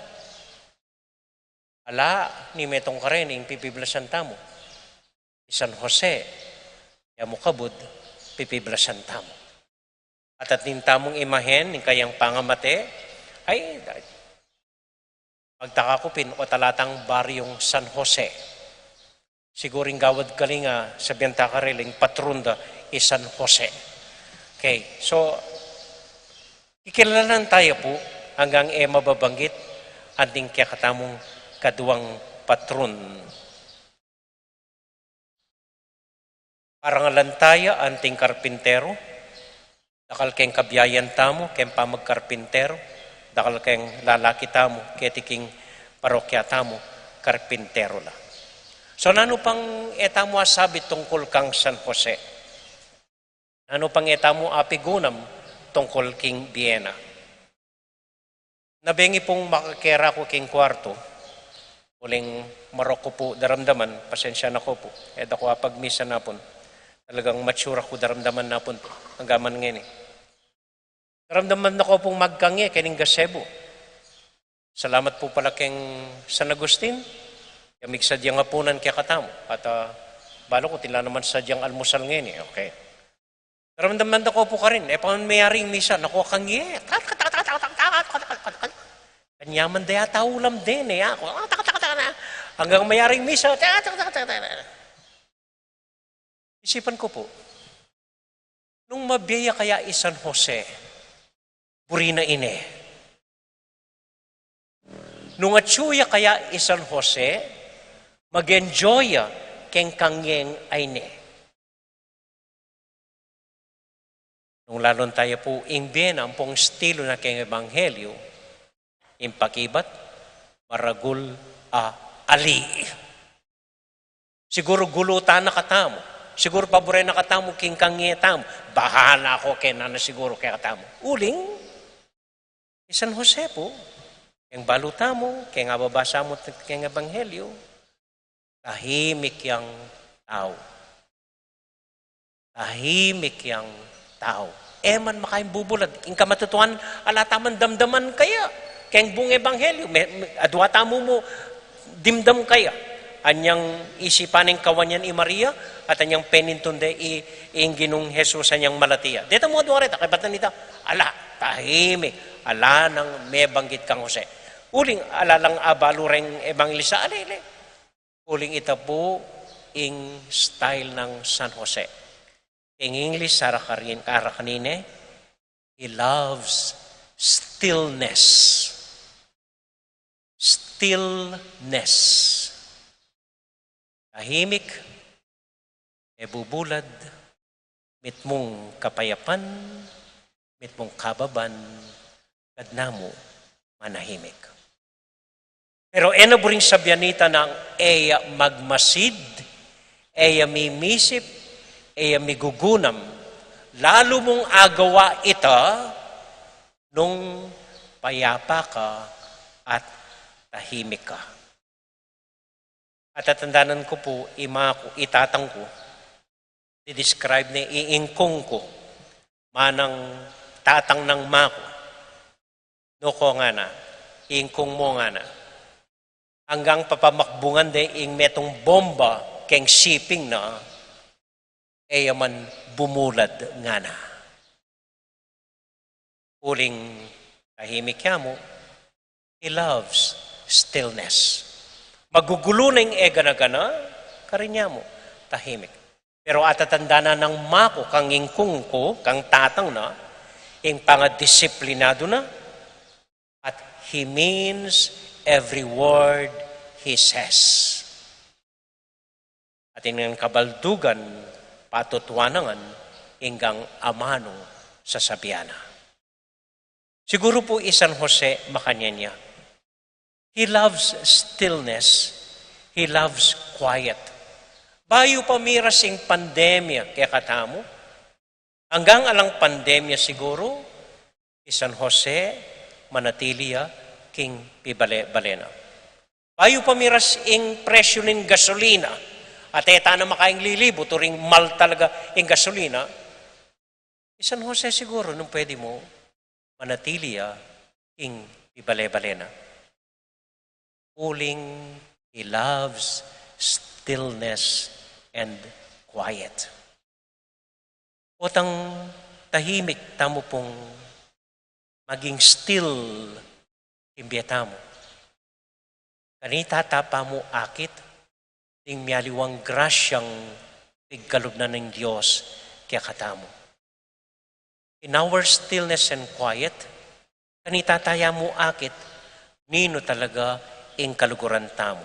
Ala, ni metung kareng pipiblasan tamu. I San Jose, yamu kabud, pipiblasan tamu. At atin tamung imahen ning kayang pangamate, ay, magtaka ku pin o talatang baryung San Jose. Siguru ing gawad kalinga, sabian ta karela ing patron da i San Jose. Okay, so, kikilalanan taya pu, anggang e mababanggit, anting kekatamung kaduang patron. Parangalan taya anting karpintero, Dakal keng kabiayan tamu keng pamagkarpintero, dakal keng lalaki tamu keti king parokya tamu, karpintero la. So, nanu pang e tamu asabi tungkul kang San Jose? Nanu pang e tamu apigunam tungkul king bie na? Nabengi pung makakera ku king kwartu, uling marok ku pu daramdaman, pasensya na ko pu. E da ku apagmisa napun. Talagang matsura ku daramdaman napun pu. Angga man ngeni. Daramdaman na ko pung magkange keng gazebo. Salamat pu pala keng San Agustin, ya migsadyang apunan kekatamu. At, ah, balu ku atin la naman sadyang almusal ngeni. Okay. Daramdaman da ko pu karin, e pa man meyari ing misa, naku, kange. Kanyaman da yata ulam deni, e, aku. Anggang meyari ing misa. Isipan ku pu, nung mabie ya kaya i San Jose, buri na ine. Nung atyu ya kaya i San Jose, mag-enjoy ya keng kangeng a ine. Nung lalunta ya pu ing bie na ampong stilu na keng ebanghelyu, ing pakibat, maragul a ali. Siguru gulutan na katamu. Siguru paburen na katamu king kange tamu. Bahala ko kena na siguru kekatamu. Uling, i San Jose pu, keng balu tamu, keng ababasa mu keng ebanghelyu, tahimik yang tau. Tahimik yang tau. E man makaimbubulad. Ing kamatutuan, ala taman damdaman kaya. Keng bung ebanghelyu, me, me, adua tamu mu dimdam kaya. Anyang isipan ing kawan yan i Maria, at anyang penintunde i, ing Ginung Jesus anyang malati ya. Deta mu adua reta, kaybat na nita, ala, tahimik, ala nang mebanggit kang Jose. Uling, ala lang abalu reng ebangelista, ale, ale. Uling ita pu ing style nang San Jose. King English, ara karin, ara kanine, he loves stillness. Stillness. Tahimik, e bubulad, mitmung kapayapan, mitmung kababan, kad namu manahimik. Pero e na buring sabian nita nang e ya magmasid, e ya mimisip, e ya migugunam, lalu mung agawa ita nung payapa ka at tahimik ka. Atatandanan ku pu, i maku, i tatang ku, di-describe ne i ingkung ku, manang tatang nang maku. Nuku ngana, ingkung mu ngana. Anggang papamakbungan de ing metung bomba keng siping na, e ya man bumulad ngana. Uling tahimik ya mu, he loves stillness. Magugulu na ing e gana-gana, karin ya mu, tahimik. Pero atatandanan nang maku kang ingkung ku, kang tatang na, ing pangadisiplinadu na, at he means every word he says. At ing kabaldugan, patutuanan, inggang amanu sasabian na. Siguru pu i San Jose makanyan ya. He loves stillness. He loves quiet. Bayu pa miras ing pandemya kekatamu, anggang alang pandemya siguru, i San Jose manatili ya king pibale-bale na. Bayu pa miras ing presyu ning gasolina, at e ta na makainglilibu, turing mal talaga ing gasolina, i San Jose siguru nung pwede mu, manatili ya king pibale-bale na. Uling he loves stillness and quiet. Potang tahimik tamu pung maging still king bie tamu. Kanita ta pa mu akit ding mialiwang grasyang pigkalub na ning Dios kekatamu. In our stillness and quiet, kanita ta ya mu akit ninu talaga ing kaluguran tamu.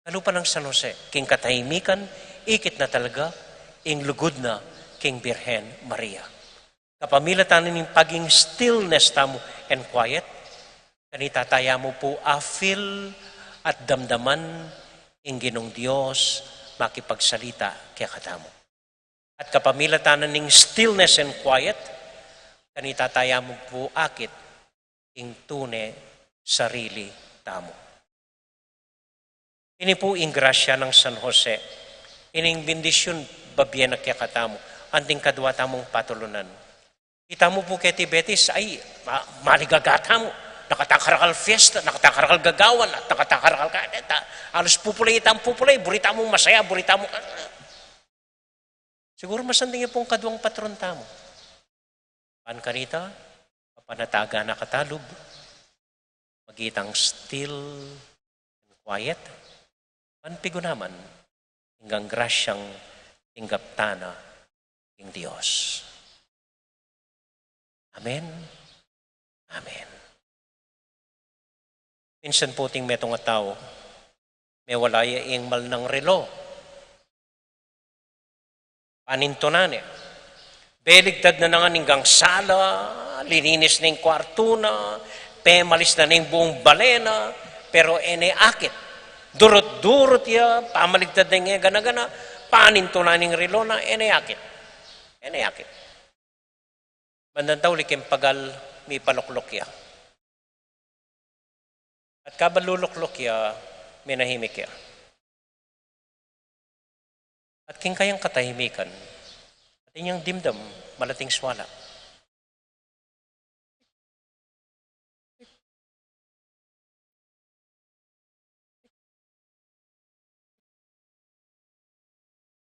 Kalupa nang San Jose, king katahimikan, ikit na talaga ing lugud na king Birhen Maria. kapamilatan ning paging stillness tamu and quiet, kanita taya mu pu a-feel at damdaman ing Ginung Dios makipagsalita kekatamu. At kapamilatan ning stillness and quiet, kanita taya mu pu akit ing tune sarili tamu. Ini pu ing grasya nang San Jose, ining bendisyun bibie na kekatamu, anting kadwa tamung patulunan. Itamu pu keti Betis, ay, ma-, maligaga tamu, nakatang karakal fiesta, nakatang karakal gagawan, at nakatang karakal kadeta, alus pupulay, itamu pupulay, buri tamung masaya, buri tamung Siguru masanting ya pung kadwang patron tamu. Ban kanita, papanatagan na katalub, magitang still and quiet, ban pigunaman, ing grasyang tinggap tana king Dios. Amen. Amen. Minsan pu atin metung a tau, mewala ya ing mal nang relo. Panintunan ne. Beligtad na ngan ing sala, lininis na ing kwartu na, pemalis na ing buung bale na, pero e ne akit. Durut-durut ya, pamaligtad na ing gana-gana, panintunan ing relo na, e ne akit. E ne akit. Bandang tau, uli king pagal, mipalukluk ya. At kabang lulukluk ya, menahimik ya. At king kayang katahimikan, atin yang dimdam, malating swala.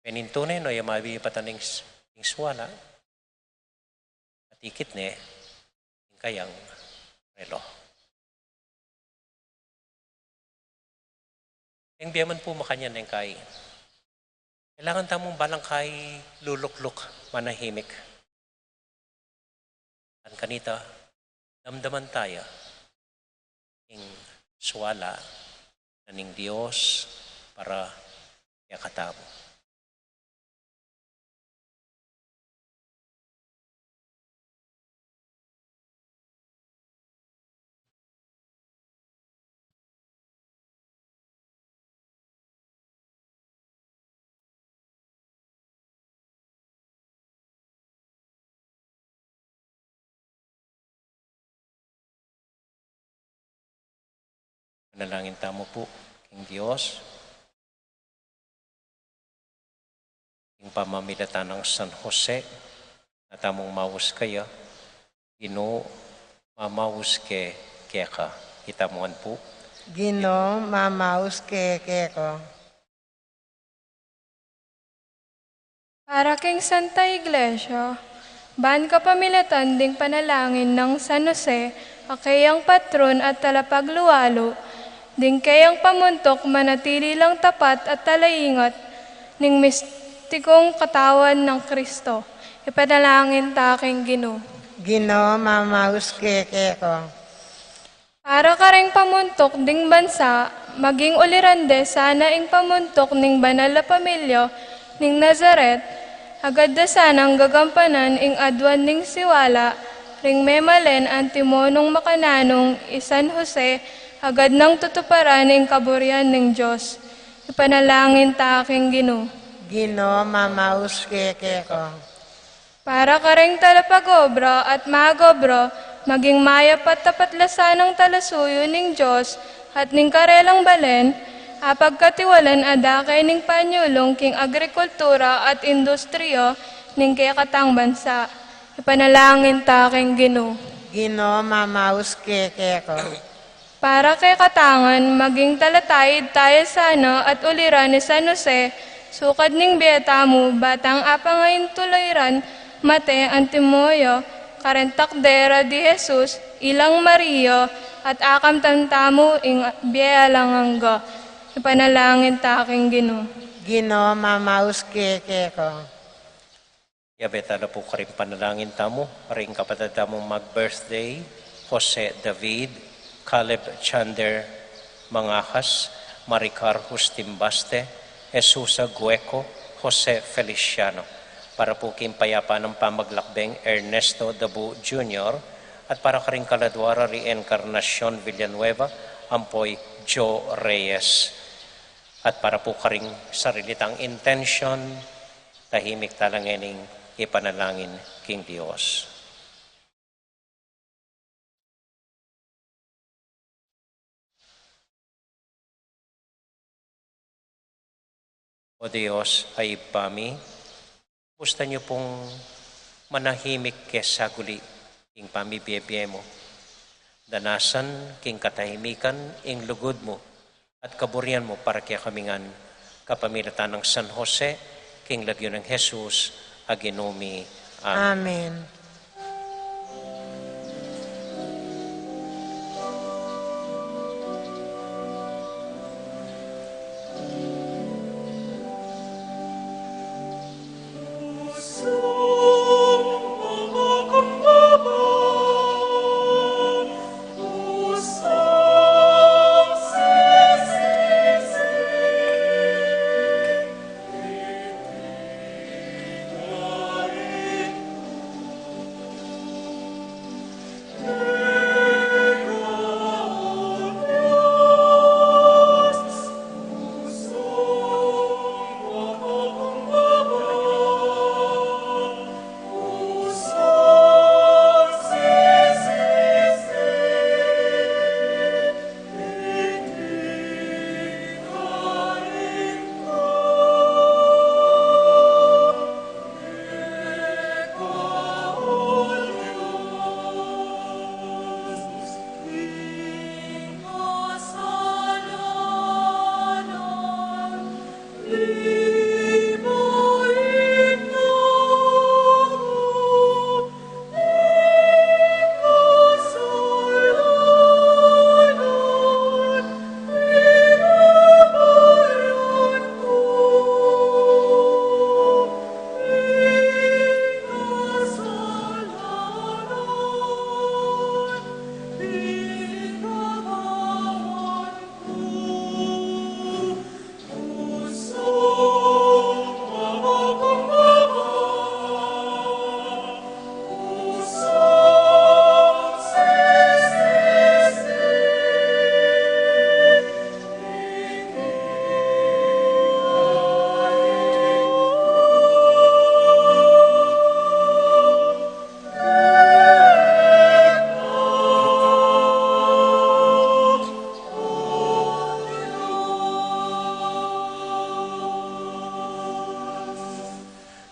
Penintune no ya mabibatan ing s-, ing swala, at ikit ne ing kayang relo. Ing bie man pu makanyan ing kai. Kailangan tamung balang kai lulukluk, manahimik. At kanita, damdaman taya ing swala na ning Dios para kekatamu. Manalangin tamu pu king Dios. Ing pamamilatan nang San Jose, na tamung maus kaya, Ginu, mamaus ke keka. Itamu ngan pu. Ginu, mamaus ke keka. Para king Santa Iglesia, ban kapamilatan ding panalangin nang San Jose, a keyang patron at talapagluwalu, ding keyang pamuntuk manatili lang tapat at talaingat ning mistikung katawan nang Kristo. Ipanalangin ta king Ginu. Ginu, mamaus ke keka. Para karing pamuntuk ding bansa, maging uliran de sana ing pamuntuk ning banal a pamilya ning Nazaret, agad da sanang gagampanan ing aduan ning siwala ring memalen antimo nung makananung i San Jose, agad nang tutuparan ing kaburian ning Dios. Ipanalangin ta king Ginu. Ginu, mamaus ke keka. Para karing talapag-obra at mag-obra, maging mayap at tapat la sanang talasuyu ning Dios at ning karelang balen, apagkatiwalan a dake ning panyulung king agrikultura at industriya ning kekatang bansa. Ipanalangin ta king Ginu. Ginu, mamaus ke keka. Para kekatang ngan, maging talataid taya sana at uliran i San Jose, sukad ning bie tamu, batang apangain tuliran, mate antimo ya, karing takder a di Jesus, ilang Maria, at akamtan tamu ing bie alang angga. Ipanalangin ta king Ginu. Ginu, mamaus ke keka. Yabe tala pu karing panalangin tamu, karing kapatad tamung mag-birthday, Jose David, Caleb Chander Mangajas, Maricar Justin Baste, Jesusa Gueco, Jose Feliciano. Para pu king payapa nang pamaglakbeng Ernesto Dabu Junior, at para karing kaladua ra ri Encarnacion Villanueva ampo i Joe Reyes, at para pu karing sarili tang intensyon, tahimik tala ngening ipanalangin king Dios. O Dios, a Ibpa mi, bustan yu pung manahimik ke saguli ing pamibie-bie mu. Danasan king katahimikan ing lugud mu at kaburian mu para kekami ngan, kapamilatan nang San Jose, king lagyu nang Jesus a Ginu mi. Amen. Amen.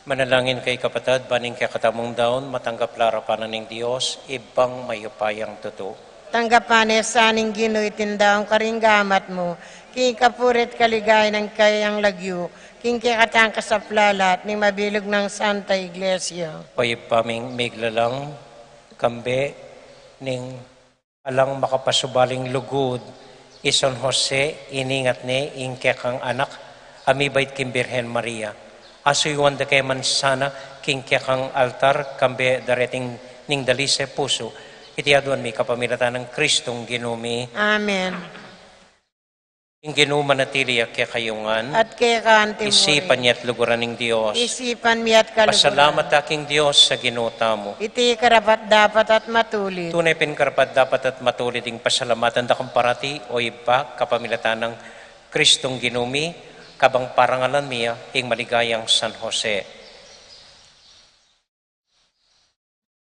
Manalangin kayu kapatad, ban ing kekatamung daun matanggap la arapan na ning Dios, Ibpang mayupayang tutu. Tanggapan na sa ning Ginu iting daun karing gamat mu, king kapurian at kaligayan ning kayang lagyu, king kekatang kasaplalan at ning mabilug nang Santa Iglesia. O Ibpa ming miglalang, kambe ning alang makapasubaling lugud, i San Jose, iningat ne ing kekang anak a mibait king Birhen Maria. Asuyuan da ke man sana king kekang altar, kambe dareting ning dalise pusu, iti aduan mi kapamilatan nang Kristong Ginu mi. Amen. Ing Ginu manatili ya kekayu ngan. At keka anti mu rin. Isipan ya at luguran ning Dios. Isipan mi at kaluguran. Pasalamat ta king Dios a Ginu tamu. Iti karapat-dapat at matulid. Tune pin karapat-dapat at matulid ing pasalamatan da kang parati, o Ibpa, kapamilatan nang Kristong Ginu mi, kabang parangalan mi ya ing maligayang San Jose.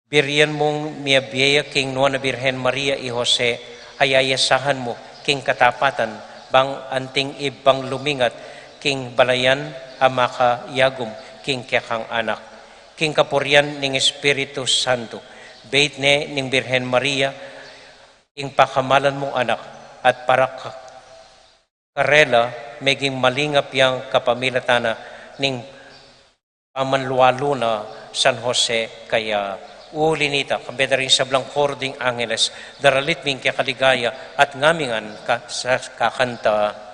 Birian mung miabie ya king Nuan a Birhen Maria i Jose, a yayasahan mu king katapatan, bang anting ibpang lumingat king balayan a makayagum king kekang anak. King kapurian ning Espiritu Santo, beit ne ning Birhen Maria ing pakamalan mung anak, at para ka-, karela meging malingap yang kapamilatan na ning pamanlualu na San Jose kaya. Uli nita, kambe da ring sablang koro ding angeles, daralit mi ing kekaligaya at ngamingan ka-, sa kakanta.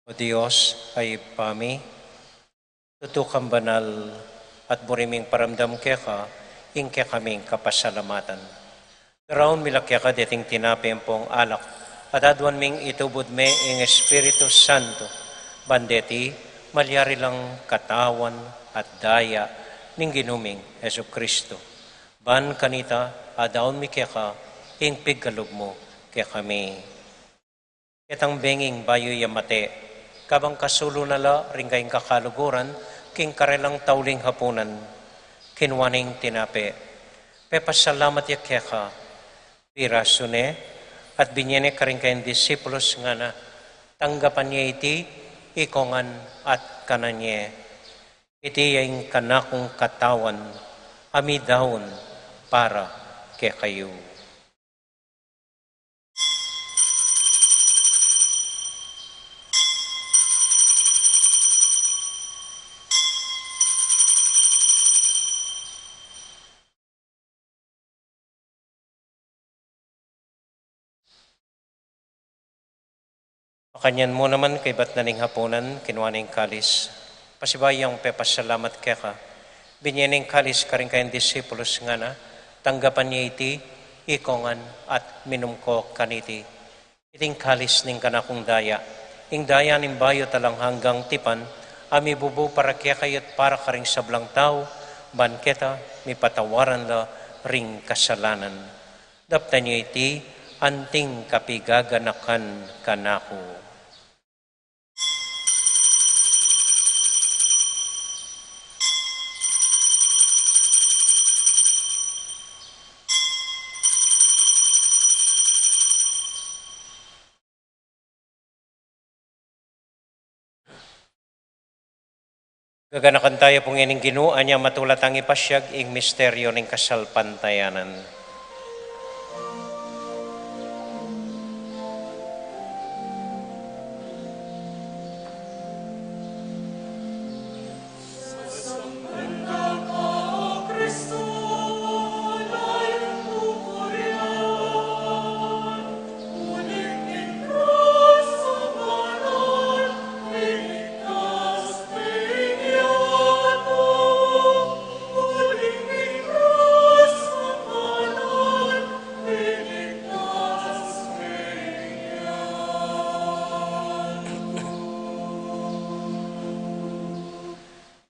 O Dios, a Ibpa mi, tutu kang banal, at buri ming paramdam keka ing kekaming kapasalamatan. Daraun mi la keka deting tinape ampong alak, at aduan ming itubud me ing Espiritu Santo, ban deti malyari lang katawan at daya ning Ginu ming Jesucristo. Ban kanita, adaun mi keka ing pigkalub mu kekami. Ketang benging bayu ya mate, kabang kasulu na la ring kayang kakaluguran king karelang tauling hapunan, kinua neng tinape, pepasalamat ya keka, pirasu ne, at binye ne karing kayang disipulus, ngana, tanggapan ye iti ikongan at kanan ye. Iti ya ing kanakung katawan, a midaun para kekayu. Makanyan mu naman kaybat na ning hapunan, kinua ne ing kalis, pasibayu yang pepasalamat keka, binye ne ing kalis karing kayang disipulus, ngana, tanggapan ye iti ikongan at minum ko kaniti. Iti ing kalis ning kanakung daya, ing daya ning bayu at alang anggang tipan, a mibubu para kekayu at para karing sablang tau, ban keta mipatawaran la ring kasalanan. Daptan ye iti anting kapigaganakan kanaku. Gaganakan taya pu ngening Ginu, anya matula tang ipasiag ing misteryu ning kasalpantayanan.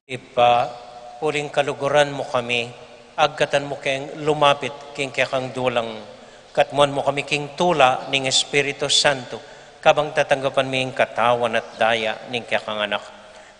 Ibpa, uling kaluguran mu kami, agkatan mu keng lumapit king kekang dulang, katmuan mu kami king tula ning Espiritu Santo, kabang tatanggapan mi ing katawan at daya ning kekang Anak.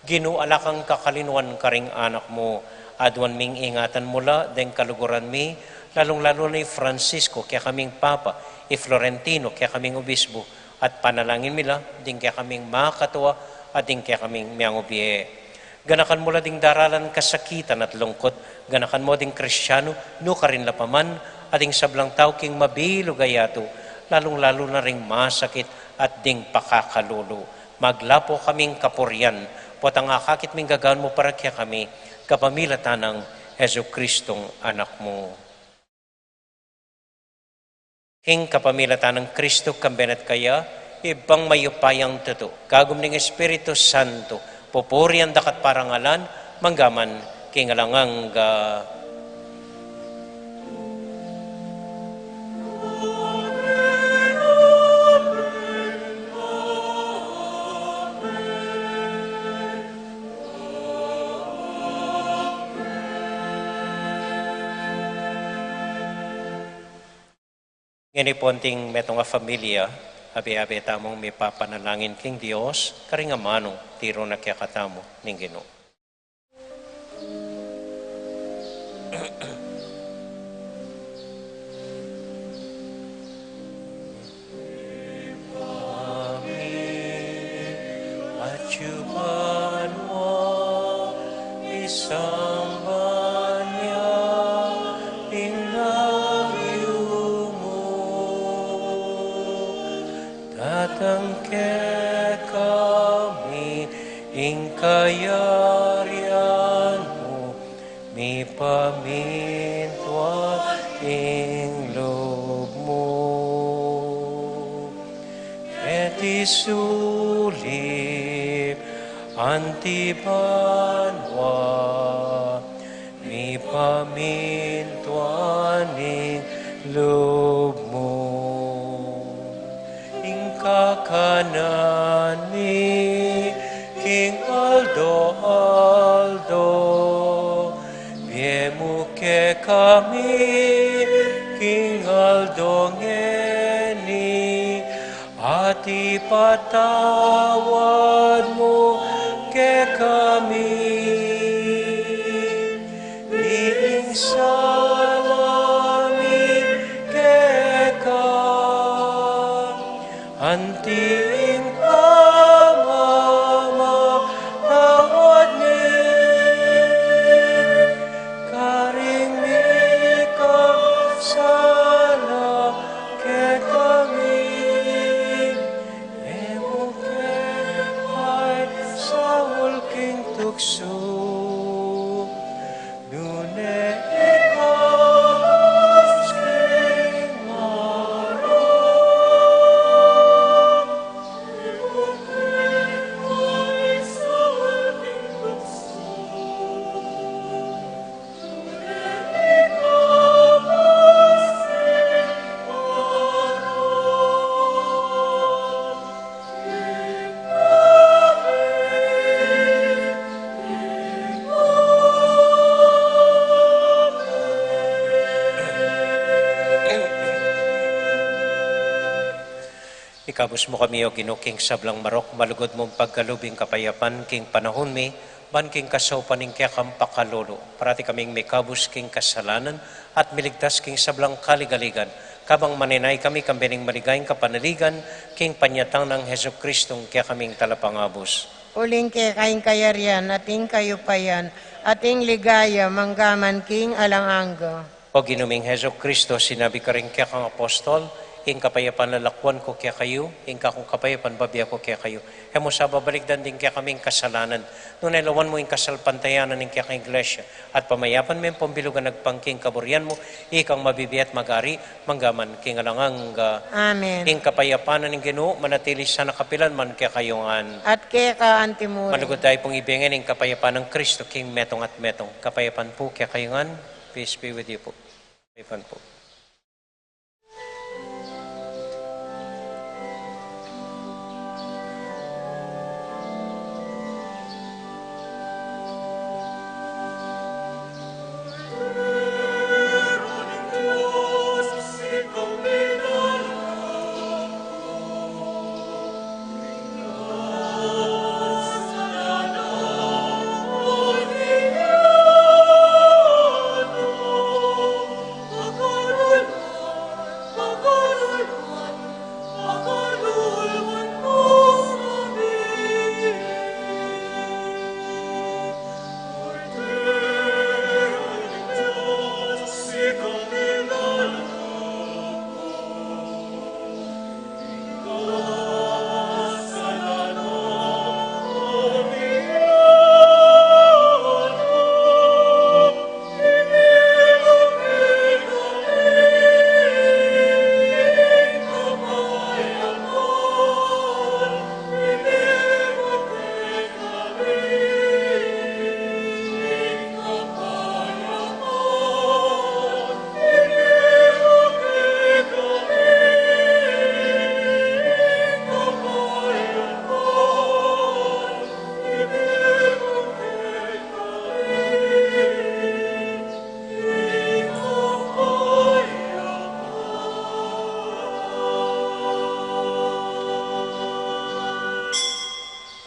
Ginu, ala kang kakalinuan karing anak mu, aduan ming ingatan mu la deng kaluguran mi, lalung-lalu na i Francisco, kekaming Papa, i Florentino, kekaming Obispo, at panalangin mi la ding kekaming makatua at ding kekaming miangubie. Ganakan mu la ding daralan kasakitan at lungkut, ganakan mu ding Kristianu, nukarin la pa man, at ding sablang tau king mabilug a yatu, lalung-lalu na ring masakit at ding pakakalulu. Maglapo kaming kapurian, potang akakit ming gagawan mu para kekami, kapamilatan nang Jesucristong Anak mu. King kapamilatan nang Kristo, kambe na at kaya, Ibpang mayupayang tutu, kagum ning Espiritu Santo, pupurian da ka at parangalan, mangga man king alang angga. Ngeni pu anting metung a familia, abe-abe tamung mipapanalangin king Dios, karing amanung tiru na kekatamu ning Ginu. Atyu banua, isamban ya ing lagyu mu. Datang kekami ing kayarian mu, mipamintuan ing lub mu keti sulip Anti banua, mipamintuan ing lub mu. Ing kakanan mi king aldo-aldo, ibie mu kekami king aldo ngeni, at ipatawad mu kekami ing sala mi keka, anti ing pamamatawad mi karing mikasala kekami. E mu ke paisaul king tuksu, nune ikabus king marok. Ikabus mu kami, O Ginu, king sablang marok, malugud mung pagkalub ing kapayapan king panahun mi, ban king kasaupan ning kekang pakalulu, parati kaming mikabus king kasalanan, at miligtas king sablang kaligaligan, kabang manenaya kami kambe ning maligayang kapanaligan, king panyatang nang Jesucristong kekaming Talapangabus. Uling keka ing kayarian, at ing kayupayan, at ing ligaya, manggaman king alang angga. O Ginu ming Jesucristo, sinabi karing kekang apostol, ing kapayapan lalakwan ku kekayu, ing kakung kapayapan bibie ku kekayu. E mu sa babalikdan ding kekaming kasalanan, nune lawan mu ing kasalpantayanan ning kekang Iglesia, at pamayapan me ampong bilug a agpang king kaburian mu, ikang mabibie at mag-ari, manggaman king alang angga. Amen. Ing kapayapan ning Ginu, manatili sana kapilan man kekayu ngan. At keka anti murin. Malugud tamu pung ibie ngan ing kapayapan nang Kristo king metung at metung. Kapayapan pu kekayu ngan. Peace be with you po. Kapayapan pu.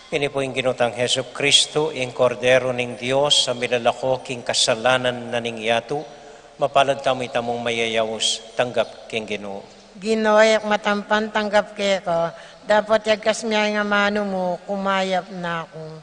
Ini pu ing Ginu tang Jesucristo, ing Kordero ning Dios, a milalako king kasalanan na ning yatu. Mapalad tamu itamung mayayaus, tanggap king Ginu. Ginu, e ku matampan tanggap keka, dapot yagkas mu ya ing amanu mu, kumayap na ku.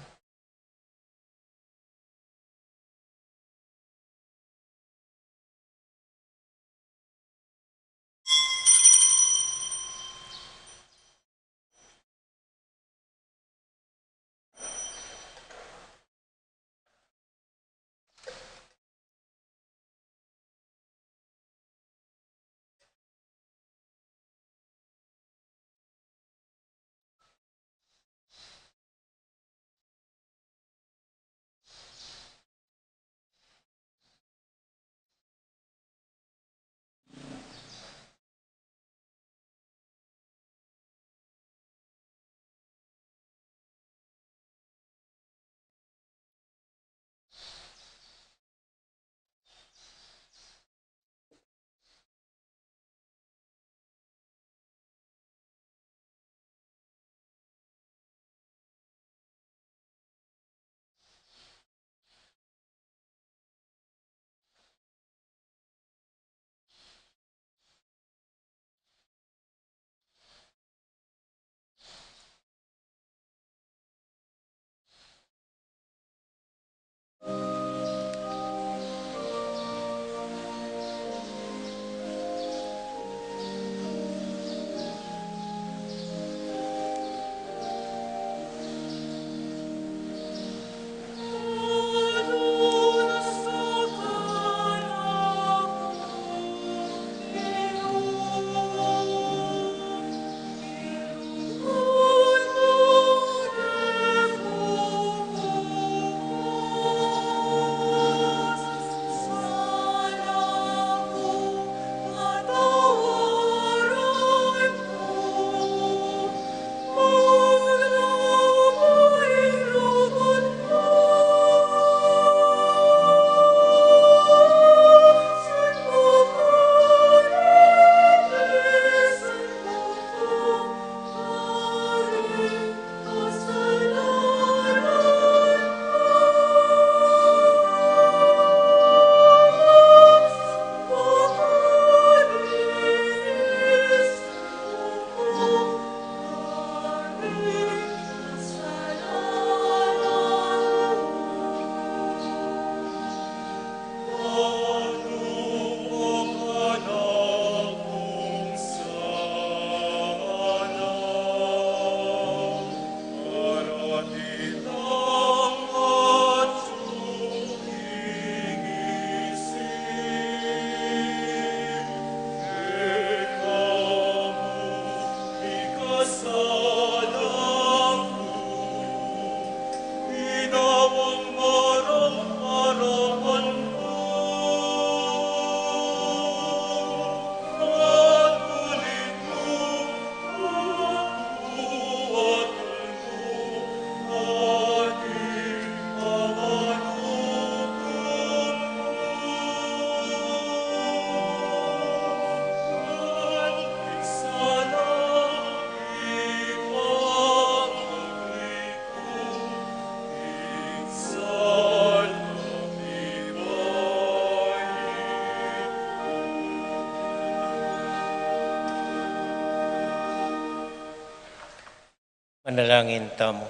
Manalangin tamu.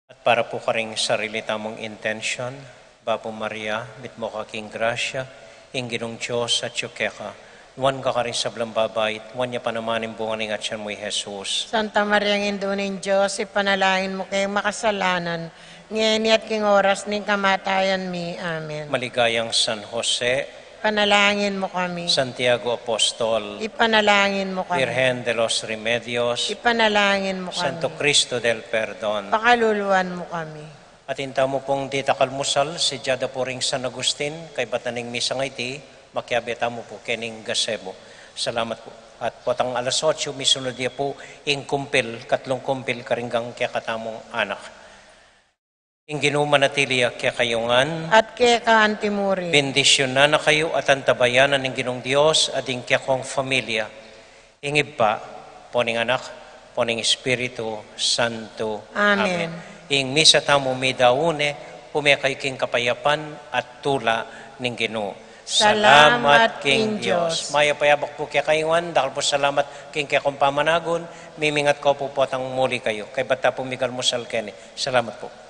At para pu karing sarili tamung intensyon, Bapu Maria, mitmu ka king grasya, ing Ginung Dios atyu keka, nuan ka karing sablang babai, at nuan ya pa naman ing bunga ning atyan mu, i Jesus. Santa Maria, Indu ning Dios, ipanalangin mu keng makasalanan, ngeni at king oras ning kamatayan mi. Amen. Maligayang San Jose, ipanalangin mu kami. Santiago Apostol, ipanalangin mu kami. Virgen de los Remedios, ipanalangin mu kami. Santo Cristo del Perdon, pakaluluan mu kami. Atin tamu pung ditak almusal, si Jada pu ring San Agustin, kaybat na ning misang iti, makiabe tamu pu kening gazebo. Salamat pu. At potang alas otso, misunod ya pu ing kumpil, katlung kumpil karing kekatamung anak. Ing Ginu manatili ya kekayu ngan. At keka anti mu rin. Bendisyunan na kayu at antabayanan ning Ginung Dios, at ing kekong familia. Ing Ibpa, ampo ning Anak, ampo ning Espiritu Santo. Amen. Amen. Ing misa tamu midaun ne, ume kayu king kapayapan at tula ning Ginu. Salamat king Dios. Mayap a abak pu kekayu ngan, dakal pu salamat king kekong pamanagun, mimingat ku pu potang muli kayu. Kaybat ta pu migalmusal keni. Salamat pu.